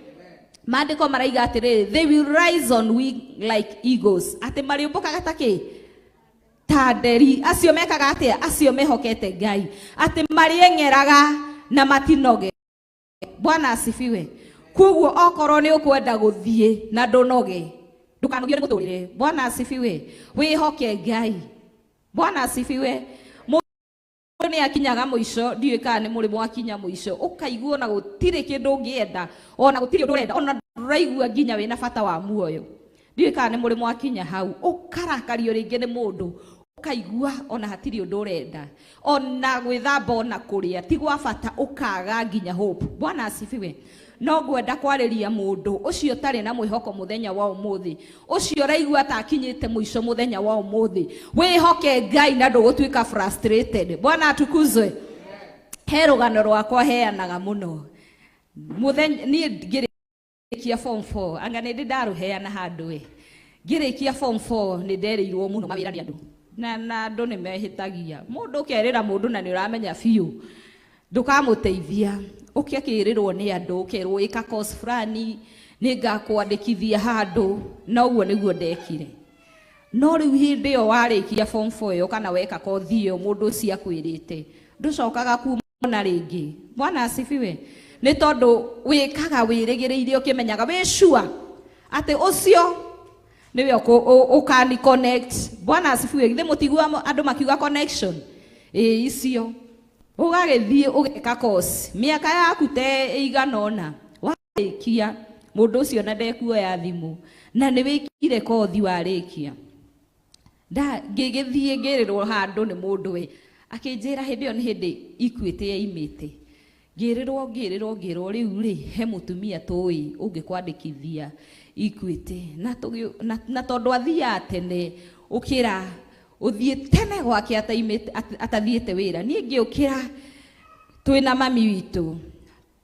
Maandĩko maraiga atĩrĩrĩ, they will rise on wing like eagles. Atĩ marĩũmbũkaga ta kĩ? Ta nderi. Acio mekaga atĩa? Acio mehokete Ngai. Atĩ marĩeng'eraga na matinoge. Bwana asifiwe. Koguo okorwo nĩ ũkwenda gũthiĩ na ndũnoge, ndũkanogio nĩ mũtũrĩre. Bwana asifiwe. Wĩhoke Ngai. Bwana asifiwe. Mũndũ nĩ akinyaga mũico, ndiũĩ kana nĩ mũrĩ mwakinya mũico, ũkaigua ona gũtirĩ kĩndũ ũngĩenda, ona gũtirĩ ũndũ ũrenda, ona ndũraigua nginya wĩna bata wa muoyo. Ndiũĩ kana nĩ mũrĩ mwakinya hau, ũkarakario rĩngĩ nĩ mũndũ, Ũkaigua ona hatirĩ ũndũ ũrenda, ona gwĩthamba, ona kũrĩa ti gwa bata, ũkaga nginya hope. Bwana asifiwe. No ngwenda kwarĩria mũndũ ũcio ũtarĩ na mwĩhoko mũthenya wa ũmũthĩ, ũcio ũraigua ta akinyĩte mũico mũthenya wa ũmũthĩ. Wĩhoke Ngai na ndũgũtuĩka frustrated. Bwana atukuzwe. He rũgano rwakwa heanaga mũno. Mũthenya niĩ ngĩrĩkia form 4, anga nĩ ndĩ ndarũheana handũ ĩ. Ngĩrĩkia form 4 nĩ nderĩirwo mũno mawĩra nĩ andũ, na andũ nĩ mehĩtagia. Mũndũ ũkerĩra mũndũ na nĩ ũramenya biũ ndũkamũteithia, ũkĩakĩrĩrwo nĩ andũ, ũkerwo ĩka course fulani, nĩ ngakwandĩkithia handũ, na ũguo nĩguo ndekire. No rĩu hĩndĩ ĩyo warĩkia form 4 ĩyo kana weka kothi ĩyo mũndũ ũcio akwĩrĩte, ndũcokaga kumona rĩngĩ. Bwana asifiwe. Nĩ tondũ wĩkaga wĩrĩgĩrĩire, ũkĩmenyaga wĩ sure atĩ ũcio nĩwe ũkani connect. Bwana asifiwe. Githĩ mũtigua andũ makiuga connection? Ĩĩ, icio ũgagĩthiĩ ũgeka course mĩaka yaku te ĩigana ũna, warĩkia mũndũ ũcio na ndekuoya thimũ, na nĩ wĩkire kothi warĩkia. Nda ngĩgĩthiĩ ngĩrĩrwo handũ nĩ mũndũ we akĩnjĩra, hĩndĩ ĩyo nĩ hĩndĩ Equity yaimĩte, ngĩrĩrwo rĩu rĩ he mũtumia tũĩ ũngĩkwandĩkithia Equity, na tondũ athiaga tene, ũkĩra ũthiĩ tene gwake atathiĩte wĩra. Niĩ ngĩũkĩra twĩna mami witũ,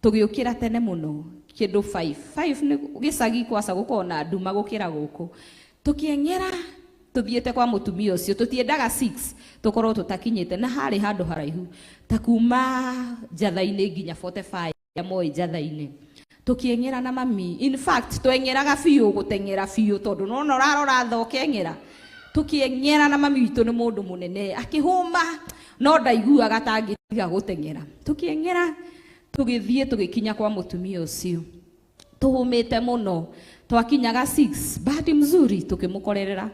tũgĩũkĩra tene mũno kĩndũ 5 5 nĩ gĩcagi kwaca gũkorwo na nduma gũkĩra gũkũ. Tũkĩeng'era tũthiĩte kwa mũtumia ũcio, tũtiendaga 6 tũkorwo tũtakinyĩte, na harĩ handũ haraihu ta kuma Njatha-inĩ nginya 45 ya Moi Njatha-inĩ. Tũkĩeng'era na mami, in fact tweng'eraga biũ, gũteng'era biũ, tondũ nona ũrarora tha ũkeng'era. Tũkĩeng'era na mami witũ nĩ mũndũ mũnene, akĩhũma no ndaiguaga ta angĩtiga gũteng'era. Tũkĩeng'era tũgĩthiĩ tũgĩkinya kwa mũtumia ũcio tũhũmĩte mũno, twakinyaga 6. Bahati mzuri tũkĩmũkorerera,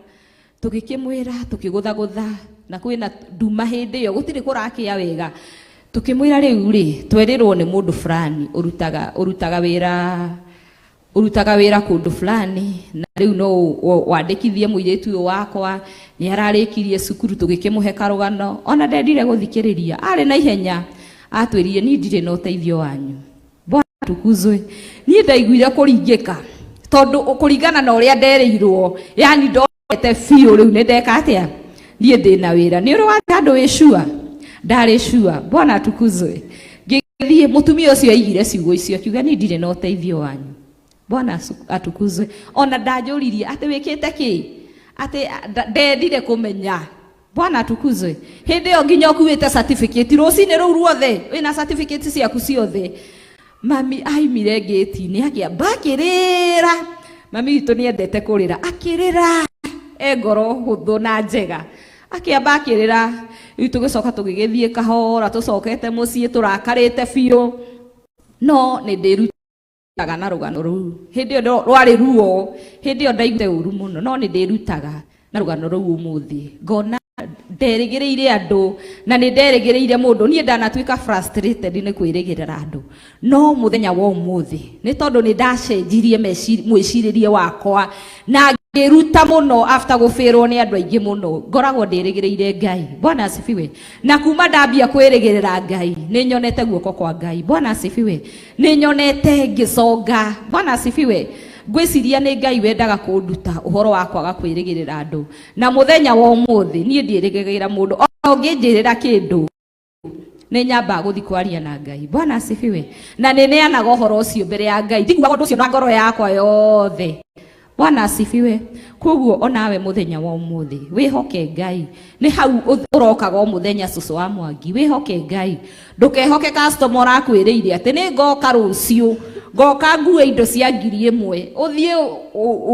tũgĩkĩmwĩra, tũkĩgũthagũtha, na kwĩna nduma hĩndĩ ĩyo, gũtirĩ kũrakĩa wega. Tũkĩmwĩra rĩu rĩ twerĩrwo nĩ mũndũ fulani ũrutaga wĩra kũndũ fulani, na rĩu no wandĩkithie mũirĩtu ũyũ wakwa, nĩ ararĩkirie cukuru. Tũgĩkĩmũhe karũgano, ona ndendire gũthikĩrĩria, arĩ na ihenya atwĩrire, "Niĩ ndirĩ na ũteithio wanyu." Bwana atukuzwe. Niĩ ndaiguire kũringĩka, tondũ kũringana na ũrĩa nderĩirwo, yani ndonete biũ rĩu nĩ ndeka atĩa, niĩ ndĩna wĩra. Nĩ ũrĩ wathiĩ handũ wĩ sure? Ndarĩ sure. Bwana atukuzwe. Ngĩthiĩ, mũtumia ũcio aigire ciugo icio, akiuga, "Niĩ ndirĩ na ũteithio wanyu." Bwana atukuzwe. Ona ndanjũririe atĩ wĩkĩte kĩ, atĩ ndendire kũmenya. Bwana atukuzwe. Hĩndĩ ĩyo nginya ũkuĩte certificate rũcinĩ rũu ruothe, wĩna certificate ciaku ciothe. Mami aimire ngĩti-inĩ akĩamba akĩrĩra. Mami witũ nĩ endete kũrĩra, akĩrĩra e ngoro hũthũ na njega, akĩamba akĩrĩra. Rĩu tũgĩcoka tũgĩgĩthiĩ kahora, tũcokete mũciĩ tũrakarĩte biũ. No nĩ ndĩrutaga na rũgano rũu. Hĩndĩ ĩyo rwarĩ ruo, hĩndĩ ĩyo ndaiguĩte ũru mũno, no nĩ ndĩrutaga na rũgano rũu ũmũthĩ, ngona nderĩgĩrĩire andũ na nĩ nderĩgĩrĩire mũndũ. Niĩ ndanatuĩka frustrated nĩ kwĩrĩgĩrĩra andũ, no mũthenya wa ũmũthĩ nĩ tondũ nĩ ndacenjirie mwĩcirĩrie wakwa na ngĩruta mũno after gũbĩrwo nĩ andũ aingĩ mũno, ngoragwo ndĩrĩgĩrĩire Ngai. Bwana asifiwe. Na kuma ndambia kwĩrĩgĩrĩra Ngai, nĩ nyonete guoko kwa Ngai. Bwana asifiwe. Nĩ nyonete ngĩconga. Bwana asifiwe. Ngwĩciria nĩ Ngai wendaga kũnduta ũhoro wa kwaga kwĩrĩgĩrĩra andũ, na mũthenya wa ũmũthĩ niĩ ndiĩrĩgĩrĩra mũndũ. Ona ũngĩnjĩrĩra kĩndũ, nĩ nyambaga gũthiĩ kwaria na Ngai. Bwana asifiwe. Na nĩ neanaga ũhoro ũcio mbere ya Ngai, ndiguaga ũndũ ũcio na ngoro yakwa yothe. Bwana asifiwe. Koguo onawe mũthenya wa ũmũthĩ wĩhoke Ngai. Nĩ hau ũrokaga o mũthenya, cũcũ wa Mwangi. Wĩhoke Ngai, ndũkehoke customer ũrakwĩrĩire atĩ nĩ ngoka rũciũ, ngoka ngue indo cia 1000, ũthiĩ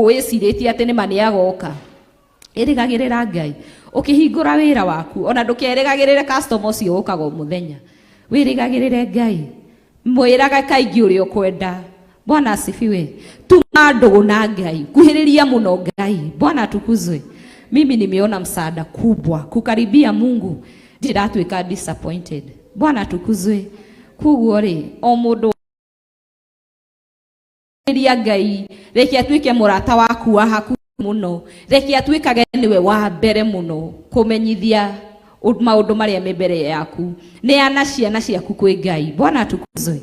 wĩcirĩtie atĩ nĩma nĩ agoka. Ĩrĩgagĩrĩra Ngai ũkĩhingũra wĩra waku, ona ndũkerĩgagĩrĩre customer ũcio ũkaga o mũthenya. Wĩrĩgagĩrĩre Ngai, mwĩraga kaingĩ ũrĩa ũkwenda. Bwana asifiwe. Tuma ndũgũ na Ngai, kuhĩrĩria mũno Ngai. Bwana atukuzwe. Mimi nimeona msaada kubwa kukaribia Mungu, ndirĩ ndatuĩka disappointed. Bwana atukuzwe. Koguo rĩ, o mũndũ ria Ngai, reke atuĩke mũrata waku wa hakuhĩ. Muno reke atuĩkage nĩwe wa mbere mũno kũmenyithia maũndũ marĩa me mbere yaku. Neana ciana ciaku kwĩ Ngai. Bwana atukuzwe.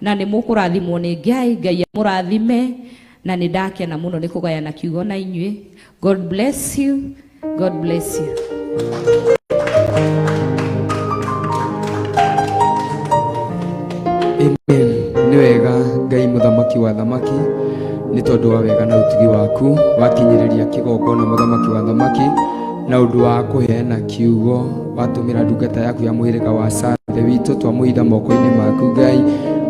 Na nĩ mũkũrathimwo nĩ Ngai. Ngai amũrathime. Na nĩ ndakena mũno nĩ kũgayana kiugo na inyuĩ. God bless you. God bless you. Amen. Nĩ wega Ngai mũthamaki wa thamaki nĩ tondũ wa wega na ũtugi waku wakinyĩrĩria kĩgongona mũthamaki wa thamaki na ũndũ wa kũheana kiugo watũmĩra ndungata yaku ya mũhĩrĩga wa Sara ithe witũ twamũhitha moko-inĩ maku Ngai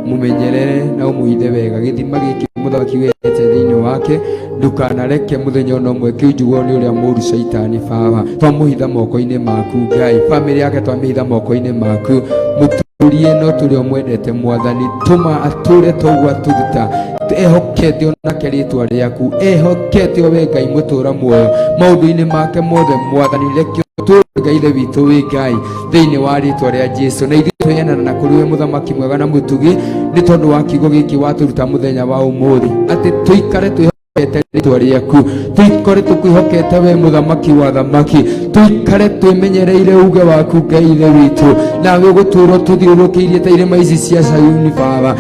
mũmenyerere na ũmũhithe wega gĩthima gĩkĩ mũthamaki wete thĩinĩ wake ndukanareke mũthenya ona ũmwe kĩunjugwo nĩ ũrĩa mũũru caitani baba twamũhitha moko-inĩ maku Ngai bamĩrĩ yake twamĩhitha moko-inĩ maku mũtũrie no tũrĩa ũmwendete mwathani tũma atũre toguo atũruta ehokete onake rĩtwa rĩaku ehokete o we Ngai mũtũra muoyo maũndũ-inĩ make mothe mwathani reke ũtũre Ngai ithe witũ wĩ Ngai thĩinĩ wa rĩtwa rĩa Jesu na ithuĩ tweanana na kũrĩ we mũthamaki mwega na mũtugi nĩ tondũ wa kiugo gĩkĩ watũruta mũthenya wa ũmũthĩ atĩ tũikare twĩhokete rĩtwa rĩaku tũikare tũkwĩhokete we mũthamaki wa thamaki tũikare twĩmenyereire uge waku Ngai ithe witũ nawe ũgũtũũra tũthiũrũrũkĩirie ta irĩma ici cia Sayuni baba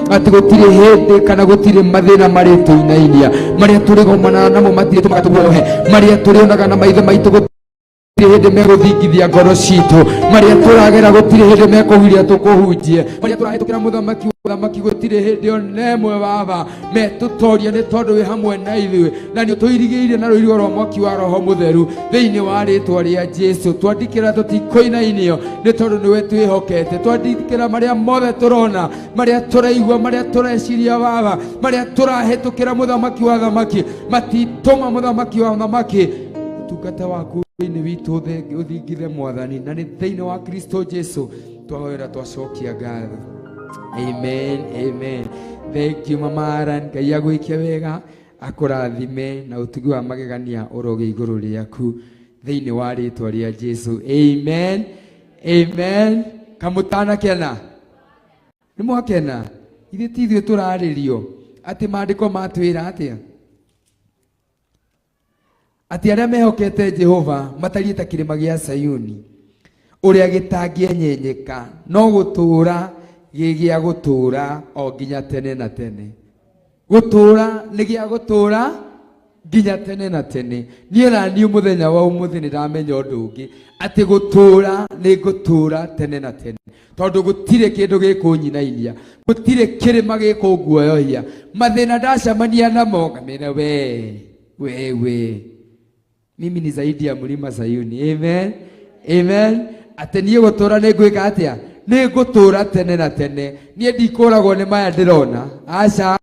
atĩ gũtirĩ hĩndĩ kana gũtirĩ mathĩna marĩtũinainia marĩa tũrĩgomanaga namo matirĩ tũmaga tũguohe marĩa tũrĩonaga na maitho maitũ gũtirĩ hĩndĩ megũthingithia ngoro citũ marĩa tũragera gũtirĩ hĩndĩ mekũhuria tũkũhunjie marĩa tũrahĩtũkĩra mũthamaki wa thamaki gũtirĩ hĩndĩ ona ĩmwe baba metũtoria nĩ tondũ wĩ hamwe na ithuĩ na nĩ ũtũirigĩire na rũirigo rwa mwaki wa roho mũtheru thĩinĩ wa rĩtwa rĩa Jesu twandĩkĩra tũtikũinainio nĩ tondũ nĩwe twĩhokete twandĩkĩra marĩa mothe tũrona marĩa tũraigua marĩa tũreciria baba marĩa tũrahĩtũkĩra mũthamaki wa thamaki matitũma mũthamaki wa thamaki ũtungata waku thĩinĩ witũ ũthingithe mwathani na nĩ thĩinĩ wa Kristo Jesu twahoera twacokia ngatho. Amen, amen. Thank you Mama Aran, Ngai agwĩke wega akũrathime na ũtugi wa magegania ũroge igũrũ rĩaku thĩinĩ wa rĩtwa rĩa Jesu. Amen, amen. Kamũtanakena nĩ mwakena ithuĩ ti ithuĩ tũrarĩrio atĩ maandĩko matwĩra atĩa atĩ arĩa mehokete Jehova matariĩ ta kĩrĩma gĩa Sayuni ũrĩa gĩtangĩenyenyeka no gũtũũra gĩ gĩa gũtũũra o nginya tene na tene gũtũũra nĩ gĩa gũtũũra nginya tene na tene niĩ na niĩ mũthenya wa ũmũthĩ nĩ ndamenya ũndũ ũngĩ atĩ gũtũũra nĩ ngũtũũra tene na tene tondũ gũtirĩ kĩndũ gĩkũnyinainia gũtirĩ kĩrĩma gĩkũnguoyohia mathĩna ndacemania namo ngamĩra we wewe mimi ni zaidi ya mlima Sayuni. Amen, amen. Atĩ niĩ gũtũũra nĩ ngwĩka atĩa nĩ ngũtũũra tene na tene niĩ ndikũragwo nĩ maya ndĩrona aca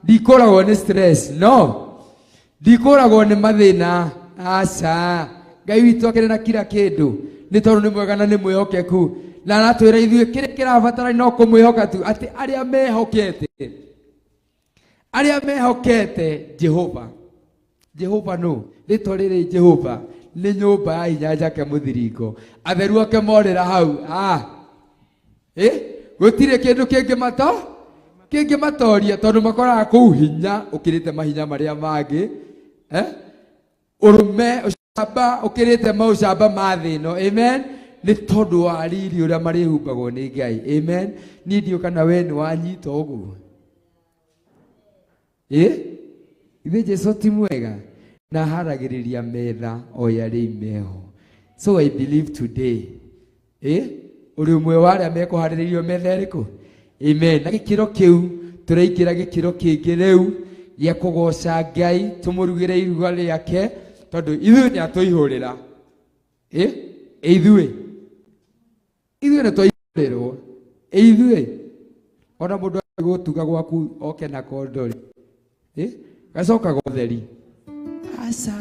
ndikũragwo nĩ stress no ndikũragwo nĩ mathĩna aca Ngai witũ akĩrĩ na kila kĩndũ nĩ tondũ nĩ mwega na nĩ mwĩhokeku na aratwĩra ithuĩ kĩrĩa kĩrabatara no kũmwĩhoka tu atĩ arĩa mehokete Jehova Jehova no rĩtwa rĩrĩ Jehova nĩ nyũmba ya hinya njake mũthiringo atheru ake morĩra hau gũtirĩ kĩndũ kĩngĩmatoria tondũ makoraga kũu hinya ũkĩrĩte mahinya marĩa mangĩ ũrũme ũcamba ũkĩrĩte maũcamba ma thĩ ĩno. Amen. Nĩ tondũ wa riri ũrĩa marĩhumbagwo nĩ Ngai. Amen. Niĩ ndiũ kana we nĩ wanyita ũguo ithe Jesu ti mwega na haragĩrĩria metha o yarĩ meho. So I believe today ũrĩ ũmwe wa arĩa mekũharĩrĩrio metha ĩrĩkũ. Amen. Na gĩkĩro kĩu tũraingĩra gĩkĩro kĩngĩ rĩu gĩa kũgoca Ngai tũmũrugĩre iruga rĩake tondũ ithuĩ nĩ atũihũrĩra ithuĩ nĩ twaihũrĩrwo ithuĩ ona mũndũ agũtuga gwaku oke na kondori gacoka gotheri aca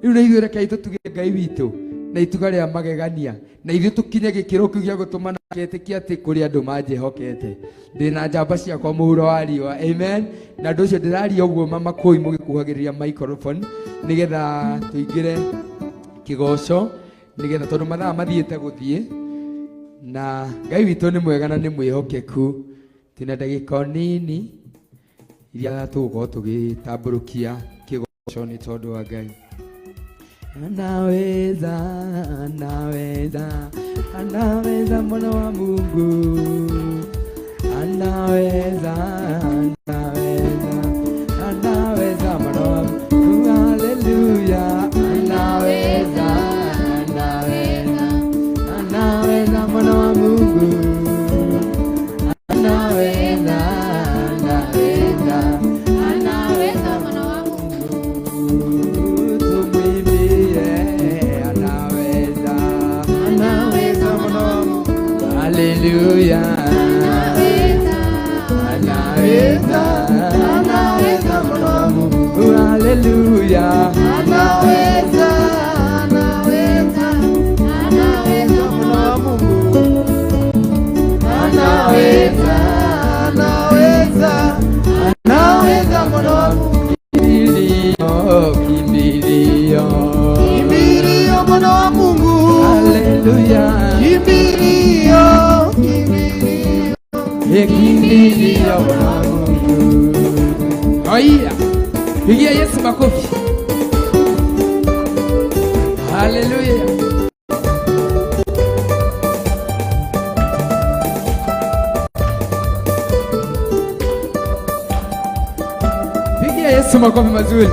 rĩu na ithuĩ rekei tũtuge Ngai witũ na ituga rĩa magegania na ithuĩ tũkinye gĩkĩro kĩu gĩa gũtũma ketĩkia atĩ kũrĩ andũ manjĩhokete ndĩna njamba ciakwa mũhuro wa riũa. Amen. Na ũndũ ũcio ndĩraria ũguo mama kũi mũgĩkuhagĩrĩria microphone nĩgetha tũingĩre kĩgoco nĩgetha tondũ mathaa mathiĩte gũthiĩ na Ngai witũ nĩ mwega na nĩ mwĩhokeku twĩna ndagĩka o nini iria tũgũkorwo tũgĩtambũrũkia kĩgoco. Ũrogocwo nĩ tondũ wa Ngai. Anaweza, anaweza, anaweza mwana wa Mungu. Anaweza, anaweza, anaweza mwana wa Mungu. Haleluya. Anaweza, anaweza, anaweza mwana wa Mungu. Anaweza, anaweza, Anaweza mwana wa Mungu. Tumwimbie, anaweza, Anaweza mwana wa Mungu. Haleluya. Anaweza, Anaweza, Anaweza mwana wa Mungu. Haleluya. Anaweza, anaweza, anaweza mwana wa Mungu. Anaweza, anaweza, anaweza mwana wa Mungu. Kimbilio, kimbilio. Kimbilio mwana wa Mungu. Haleluya. Kimbilio, kimbilio. Kimbilio mwana wa Mungu. Haya. Pigia Yesu makofi. Haleluya. Pigia Yesu makofi mazuri.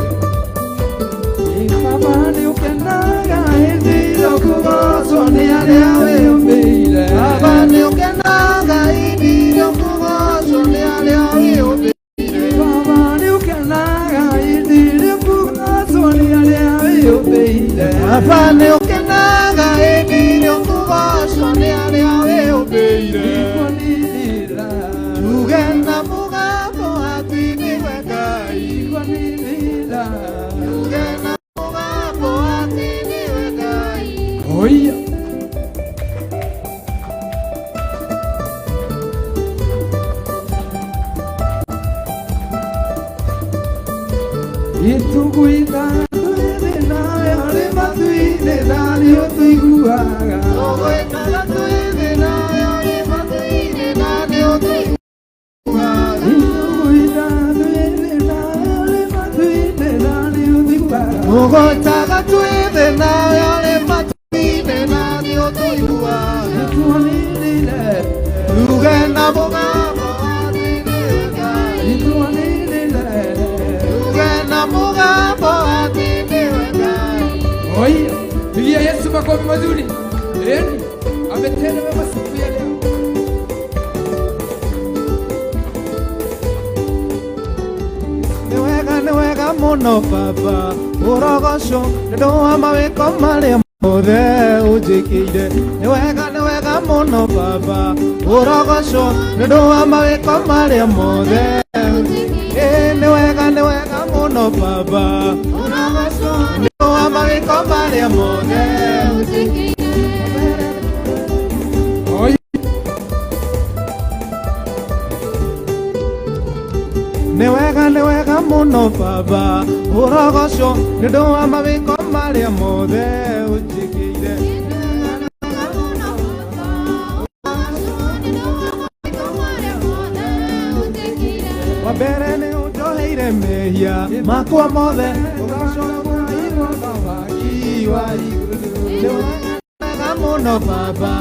Baba nĩ ũkenaga hĩndĩ ĩrĩa ũkũgocwo nĩ arĩa wĩyũmbĩire. Baba nĩũkenaga hĩndĩ ĩrĩa ũkũgocwo nĩ arĩa wĩyũmbĩire. Baba nĩũkenaga hĩndĩ ĩrĩa ũkũgocwo nĩ arĩa wĩyũmbĩire. Baba nĩũkenaga hĩndĩ ĩrĩa ũkũgocwo nĩ arĩa wĩyũmbĩire. Ikwanĩrĩra, Tuge na mũgambo atĩ nĩwe Ngai. ikwanĩrĩra. Tuge na mũgambo atĩ nĩwe Ngai. Oya. Itũgwitha twĩthĩ nawe harĩ matu-inĩ na nĩũtũiguaga. Tũgwĩtaga twĩ thĩ nawe ũrĩ matu-inĩ na nĩũtũiguaga. Itũgwitha twĩthĩ nawe harĩ matu-inĩ na nĩũtũiguaga. Tũgwĩtaga twĩ thĩ nawe ũrĩ matu-inĩ na nĩũtũiguaga. Itũanĩrĩre, Tuge na mũgambo atĩ nĩwe Ngai. itũanĩrĩre. Tuge na mũgambo atĩ nĩwe Ngai. Oya, pigia Yesu makofi mazuri. Eni, ametenda mema siku ya leo. Nĩ wega nĩ wega mũno baba ũrogocwo nĩ ũndũ wa mawĩko marĩa mothe ũnjĩkĩire. Nĩ wega mũno baba ũrogocwo nĩ ũndũ wa mawĩko marĩa mothe. Ĩĩ nĩ wega mũno baba ũrogocwo nĩ ũndũ wa mawĩko marĩa mothe. Oya, Nĩ wega mũno baba ũrogocwo nĩ ũndũ wa mawĩko marĩa mothe ũnjĩkĩire. Wa mbere nĩ ũnjoheire mehia makwa mothe ũgacoka Mũthamaki wa igũrũ. Nĩ wega mũno baba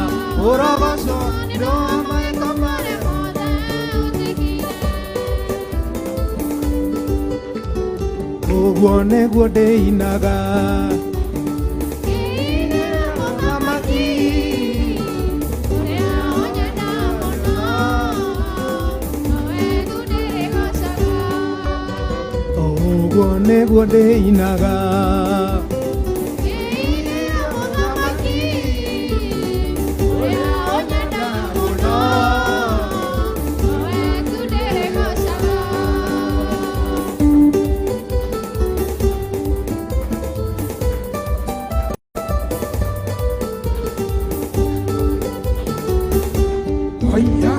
ũrogocwo nĩ ũndũ wa mawĩko marĩa. Ũguo nĩguo ndĩinaga Mũthamaki. Ũguo nĩguo ndĩinaga. Oya.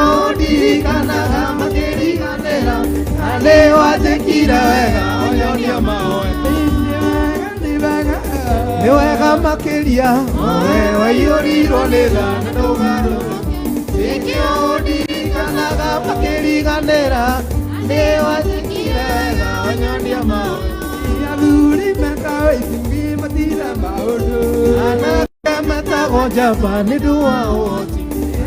Nĩkĩo ndirikanaga makĩriganĩra na nĩ wanjĩkire wega ũnyonia mahoya. Nĩ wega makĩria we waiyũrirwo nĩ tha na ndũgarũrũke. Nĩkĩo ndirikanaga makĩriganĩra nĩ wanjĩkire wega ũnyonia mahoya. Athuri metagwo itugi matira maũndũ. Anake metagwo njamba nĩ ũndũ wa ũhoti.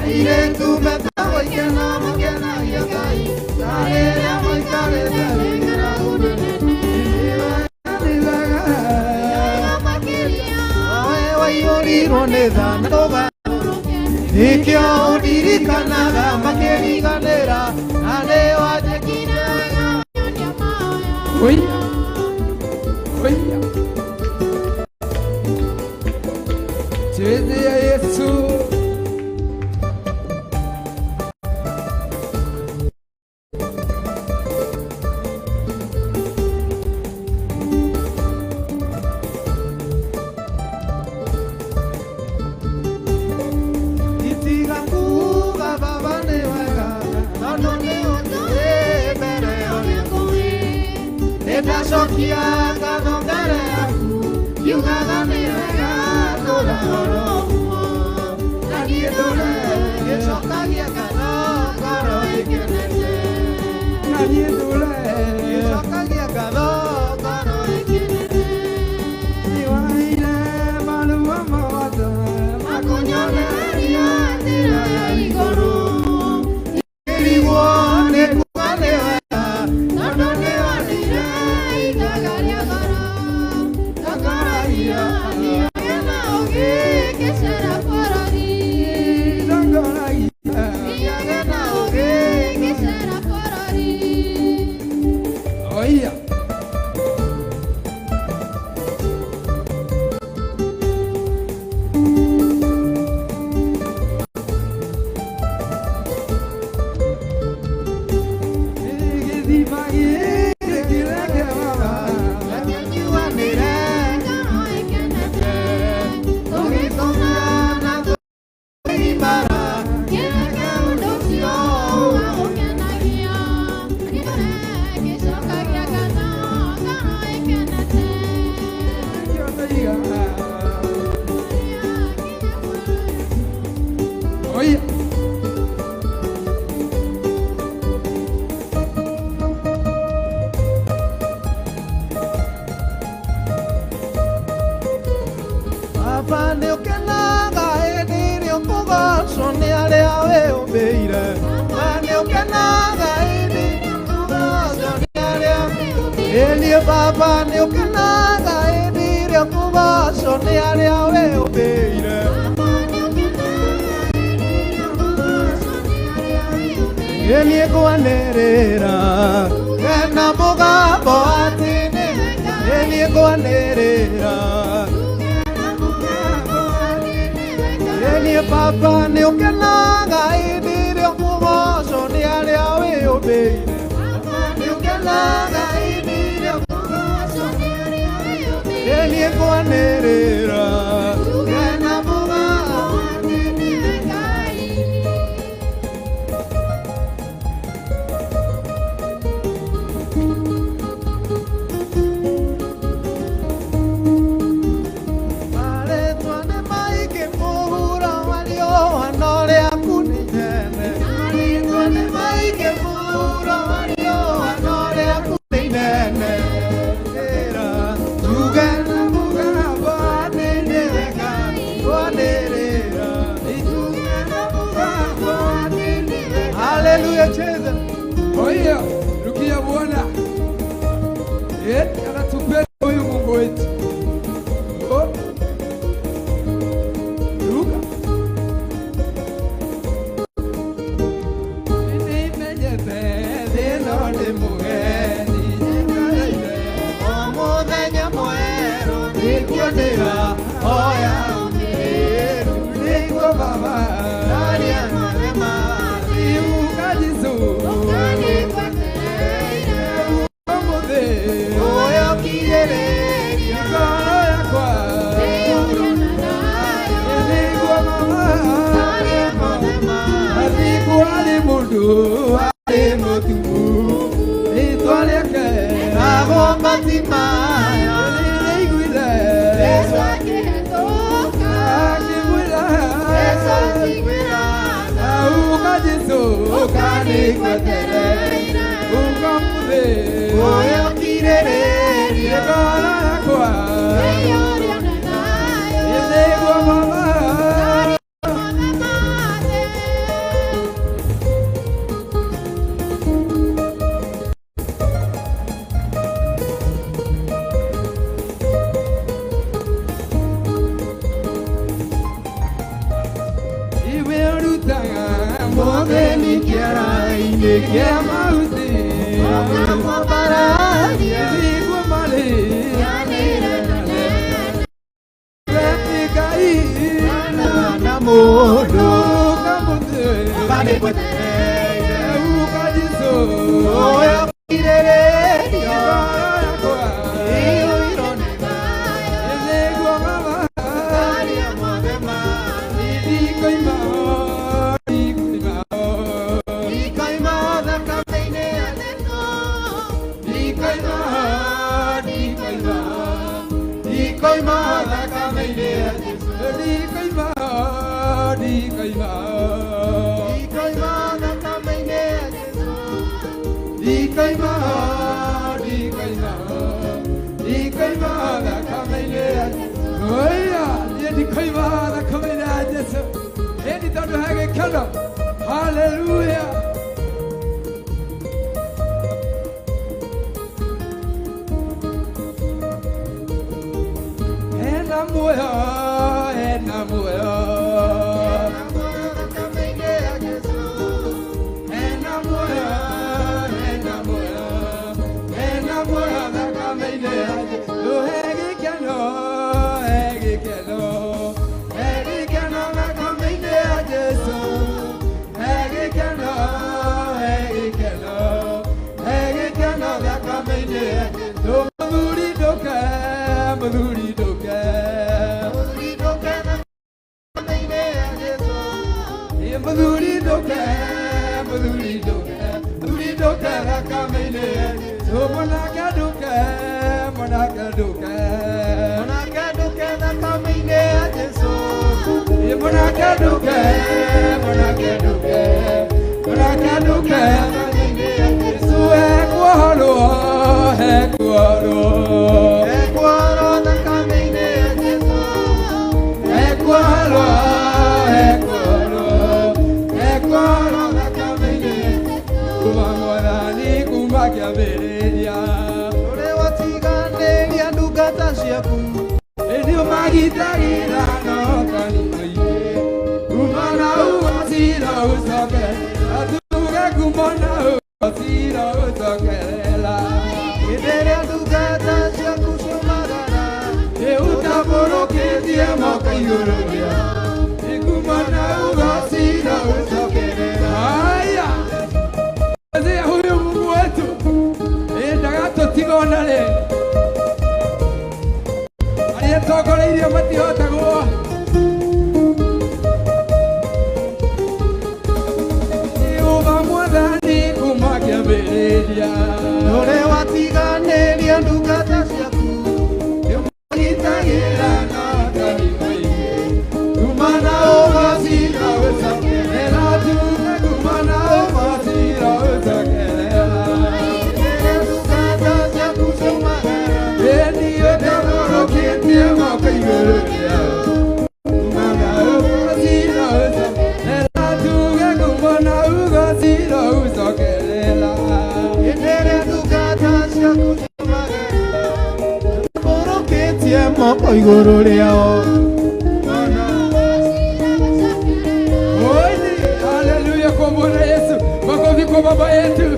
Airĩtu metagwo ikeno makenagia Ngai na rĩrĩa maikarĩte wĩra ũnene. We waiyũrirwo nĩ tha na ndũgarũrũke. Nĩkĩo ndirikanaga makĩriganĩra na nĩ wanjĩkire wega. Oia. Oia. Chezea Yesu. Itiga kuga baba nĩ wega tondũ nĩ ũtũĩ mbere ũrĩa kũĩ. Nĩndacokia ngatho mbere yaku ngiugaga nĩ wega ndũra oro ũguo. Na niĩ ndũre ngĩcokagia ngatho ngoro ĩkenete. Na niĩ ndũre ngĩcokagia ngatho ngoro ĩkenete. Nĩwaheire marũa mothe Makunyonereria njĩra ya igũrũ. Ngĩrigwo nĩ kuga nĩ wega tondũ nĩ wonire Ithaga rĩa goro. Ngakoragia Thiage na ũũgĩ ngĩcera bũrũri. Ndongoragia. Thiage na ũũgĩ ngĩcera bũrũri. Oia. Gĩthima gĩkĩ kĩreke baba. Akĩnyuanĩre Ngoro ĩkenete. tũgĩkoma na tũkĩgimara. Kĩreke ũndũ ũcio ũgũkenagia. Niĩ ngĩcokagia ngatho ngoro ĩkenete. Nĩkĩo ndoiga. Oia. Baba nĩ ũkenaga hĩndĩ ĩrĩa ũkũgocwo nĩ arĩa wĩyũmbĩire. Baba nĩ ũkenaga hĩndĩ ĩrĩa ũkũgocwo nĩ arĩa. Ĩ niĩ baba nĩ ũkenaga hĩndĩ ĩrĩa ũkũgocwo nĩ arĩa wĩyũmbĩire. Ĩ niĩ ngwanĩrĩra ngena mũgambo atĩ nĩ. Ĩ niĩ ngwanĩrĩra. Ĩ niĩ baba nĩ ũkenaga hĩndĩ ĩrĩa ũkũgocwo nĩ arĩa wĩyũmbĩire. Nĩ ũkenaga hĩndĩ ĩrĩa ũkũgocwo. Ĩ niĩ ngwanĩrĩra ngena mũgambo. Marĩtwa nĩ maingĩ mũhuro wa riũa no rĩaku nĩ inene. Marĩtwa nĩ maingĩ mũhuro wa riũa no rĩaku nĩ inene. Ĩra njuge na mũgambo atĩ nĩ wega ngwanĩrĩra. Njuge na mũgambo atĩ nĩ wega. Hallelujah, cheza. Oia. Rukia Bwana. Eh, anatupenda huyu Mungu wetu. Oh. Ruka. Nĩmenyete thĩ ĩno ndĩ mũgeni njikarĩire. O mũthenya mwerũ nĩguo ndĩrahoya ũmĩrĩru. Nĩguo Baba. Ndaria mothe ma thĩ. Uka Jesũ. Ũmũthĩ. Ũyũ Ngoro yakwa. Nĩguo Baba. Nĩguo arĩ arĩ mũtumu rĩtwa rĩake Etagwo Batimaya rĩrĩiguire Yesu akĩhĩtũka akĩmwĩra Yesu akĩmwĩra Uka Jesu Ũka nĩngwetereire uka mũthĩ Ũyũ kirĩrĩria ngoro yakwa Ĩyũria na thayũ nĩguo mama Mothe ma thĩ. Iwe ũrutaga Mũthĩni kĩara-inĩ kĩa mahuti Ũkamwambararia nĩguo marĩ Yanĩre na nene we Ngai na mũndũ uka mũthĩ Ũka nĩngwetereire uka Jesu Ũyũ kirĩrĩria ngoro yakwa Iyũirwo nĩ thayũ nĩguo mama Aria mothe ma thĩ ndikoima ndikoima Ndikoima thakame-inĩ ya Jesũ ndikoima ndikoima Ndikoima thakame-inĩ ya Jesũ ndikoima ndikoima Ndikoima thakame-inĩ ya Jesũ ndikoima ndikoima ndikoima thakame-inĩ ya Oya, niĩ ndikoima thakame-inĩ ya Jesũ ĩndĩ tondũ he gĩkeno haleluya. Hena muoyo, hena muoyo, Thakame-inĩ ya Jesũ hena muoyo, hena muoyo, hena muoyo thakame-inĩ ya Jesũ. He gĩkeno, he gĩkeno, he gĩkeno thakame-inĩ ya Jesũ. He gĩkeno, he gĩkeno, he gĩkeno thakame-inĩ ya Jesũ. Mũthuri ndũke, mũthuri ndũke. Mũthuri ndũke thakame-inĩ ya Jesũ Mũthuri ndũke, mũthuri ndũke, mũthuri ndũke thakame-inĩ ya Jesũ. Mwanake ndũke, mwanake ndũke. Mwanake ndũke thakame-inĩ ya Jesũ Mwanake ndũke, mwanake ndũke, mwanake ndũke Thakame-inĩ ya Jesũ Jesũ ekuohorwo, ekuohorwo, Ekuorwo thakame-inĩ ya Jesũ ekuohorwo, ekuohorwo, ekuohorwo thakame-inĩ ya Jesũ. Kuma Mwathani kuma kĩambĩrĩria Ũrĩ watiganĩria ndungata ciaku Nĩ magitagĩra na ũtani mũingĩ kuma na ũgacira ũcoke atuge kuma na ũgacira ũcokerera Hĩndĩ ĩrĩa ndungata ciaku ciumagara Nĩ ũtambũrũkĩtie moko igũrũ rĩa kuma na ũgacira ũcokerera. Haya, wazee, huyu Mungu wetu ndagatũtiga ona rĩ arĩa tongoreirio matihotagwo. Uma Mwathani kuma kĩambĩrĩria Ũrĩ watiganĩria ndungata ciaku Nĩmagitagĩra na ũtani mũingĩ kuma na ũgacira ũcokerera tuge kuma na ũgacira ũcokerera. Hĩndĩ ĩrĩa ndungata ciaku ciumagara Ĩni ũtambũrũkĩtie moko igũrũ rĩao kuma na ũgacira ũcokerera tuge kuma na ũgacira ũcokerera. Hĩndĩ ĩrĩa ndungata ciaku ciumagara Ũtambũrũkĩtie moko igũrũ rĩao Oi, haleluya kwa Bwana Yesu. Makofi kwa baba yetu.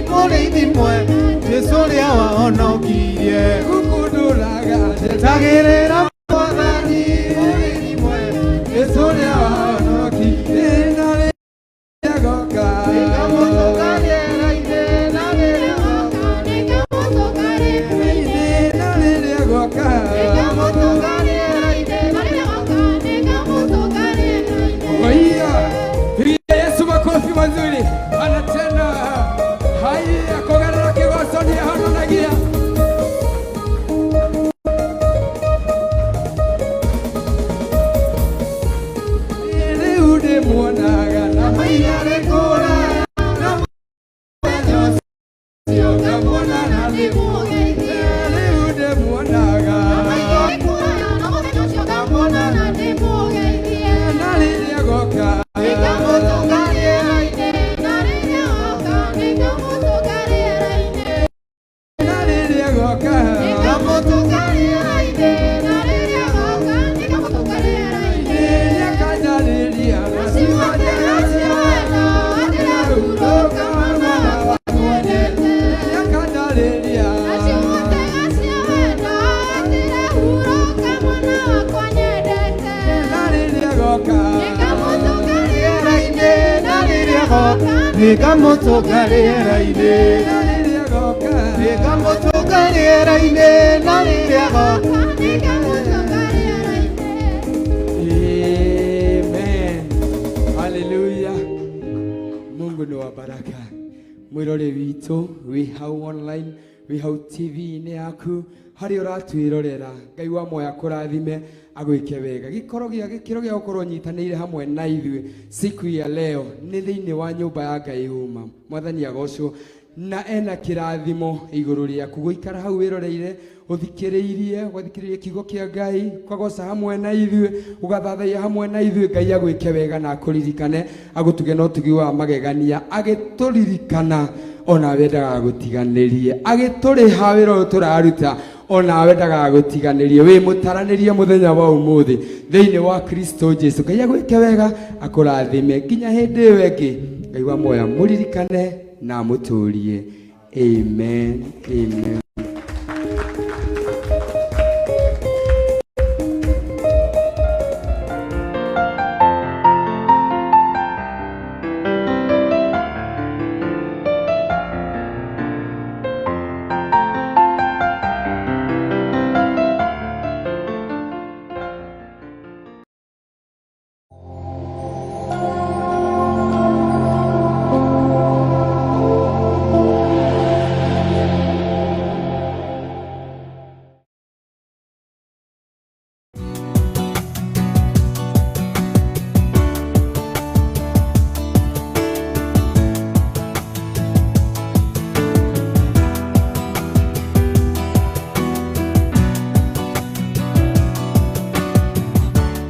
Mũrĩithi mwega Jesũ ũrĩa wahonokirie Gũkundũraga Njetagĩrĩra Mwathani Mũrĩithi mwega Jesũ ũrĩa wahonokirie Na rĩrĩa agoka Nĩngamũtũnga rĩera-inĩ na rĩrĩa agoka Nĩngamũtũnga rĩera-inĩ Na rĩrĩa agoka Nĩngamũtũnga rĩera-inĩ na rĩrĩa agoka Nĩngamũtũnga rĩera-inĩ Haya, pigia Yesu makofi mazuri. Anatenda haya, kugerera kigoco nĩahononagia. Rĩu ndĩmuonaga na maitho nĩ kũraya, na mũthenya ũcio ngamuona na Ndĩmũgeithie Rĩu ndĩmuonaga Na maitho nĩ kũraya na mũthenya ũcio ngamuona na ndĩmũgeithie na rĩrĩa agoka Nĩngamũtũnga rĩera-inĩ na rĩrĩa agoka Nĩngamũtũnga rĩera-inĩ na rĩrĩa agoka Nĩngamũtũnga rĩera-inĩ na rĩrĩa agoka Nĩngamũtũnga rĩera-inĩ Nĩakanjarĩria na Ciugo njega cia wendo atĩrahurũka mwana wakwa nyendete Nĩakanjarĩria Na ciugo njega cia wendo atĩrahurũka mwana wakwa nyendete na rĩrĩa agoka Nĩngamũtũnga rĩera-inĩ na rĩrĩa agoka Nĩngamũtũnga rĩera-inĩ na rĩrĩa agoka Nĩngamũtũnga rĩera-inĩ na rĩrĩa agoka Nĩngamũtũnga rĩera-inĩ Amen. Hallelujah. Mungu ni wa baraka. Mwirore witũ wĩ hau online wĩ hau TV-inĩ yaku harĩa ũratwĩrorera Ngai wa moya kũrathime agwĩke wega gĩkoro gĩa gĩkĩro gĩa gũkorwo nyitanĩire hamwe na ithuĩ siku ya leo nĩ thĩinĩ wa nyũmba ya Ngai uma mwathani agocwo na ena kĩrathimo igũrũ rĩaku gũikara hau wĩroreire ũthikĩrĩirie ũgathikĩrĩria kiugo kĩa Ngai ũkagoca hamwe na ithuĩ ũgathathaia hamwe na ithuĩ Ngai agwĩke wega na akũririkane agũtuge na ũtugi wa magegania agĩtũririkana onawe ndagagũtiganĩrie agĩtũrĩha wĩra ũyũ tũraruta onawe ndagagũtiganĩrie wĩ mũtaranĩrie mũthenya wa ũmũthĩ thĩinĩ wa Kristo Jesu Ngai agwĩke wega akũrathime nginya hĩndĩ ĩyo ĩngĩ Ngai wa moya mũririkane na amũtũrie amen amen.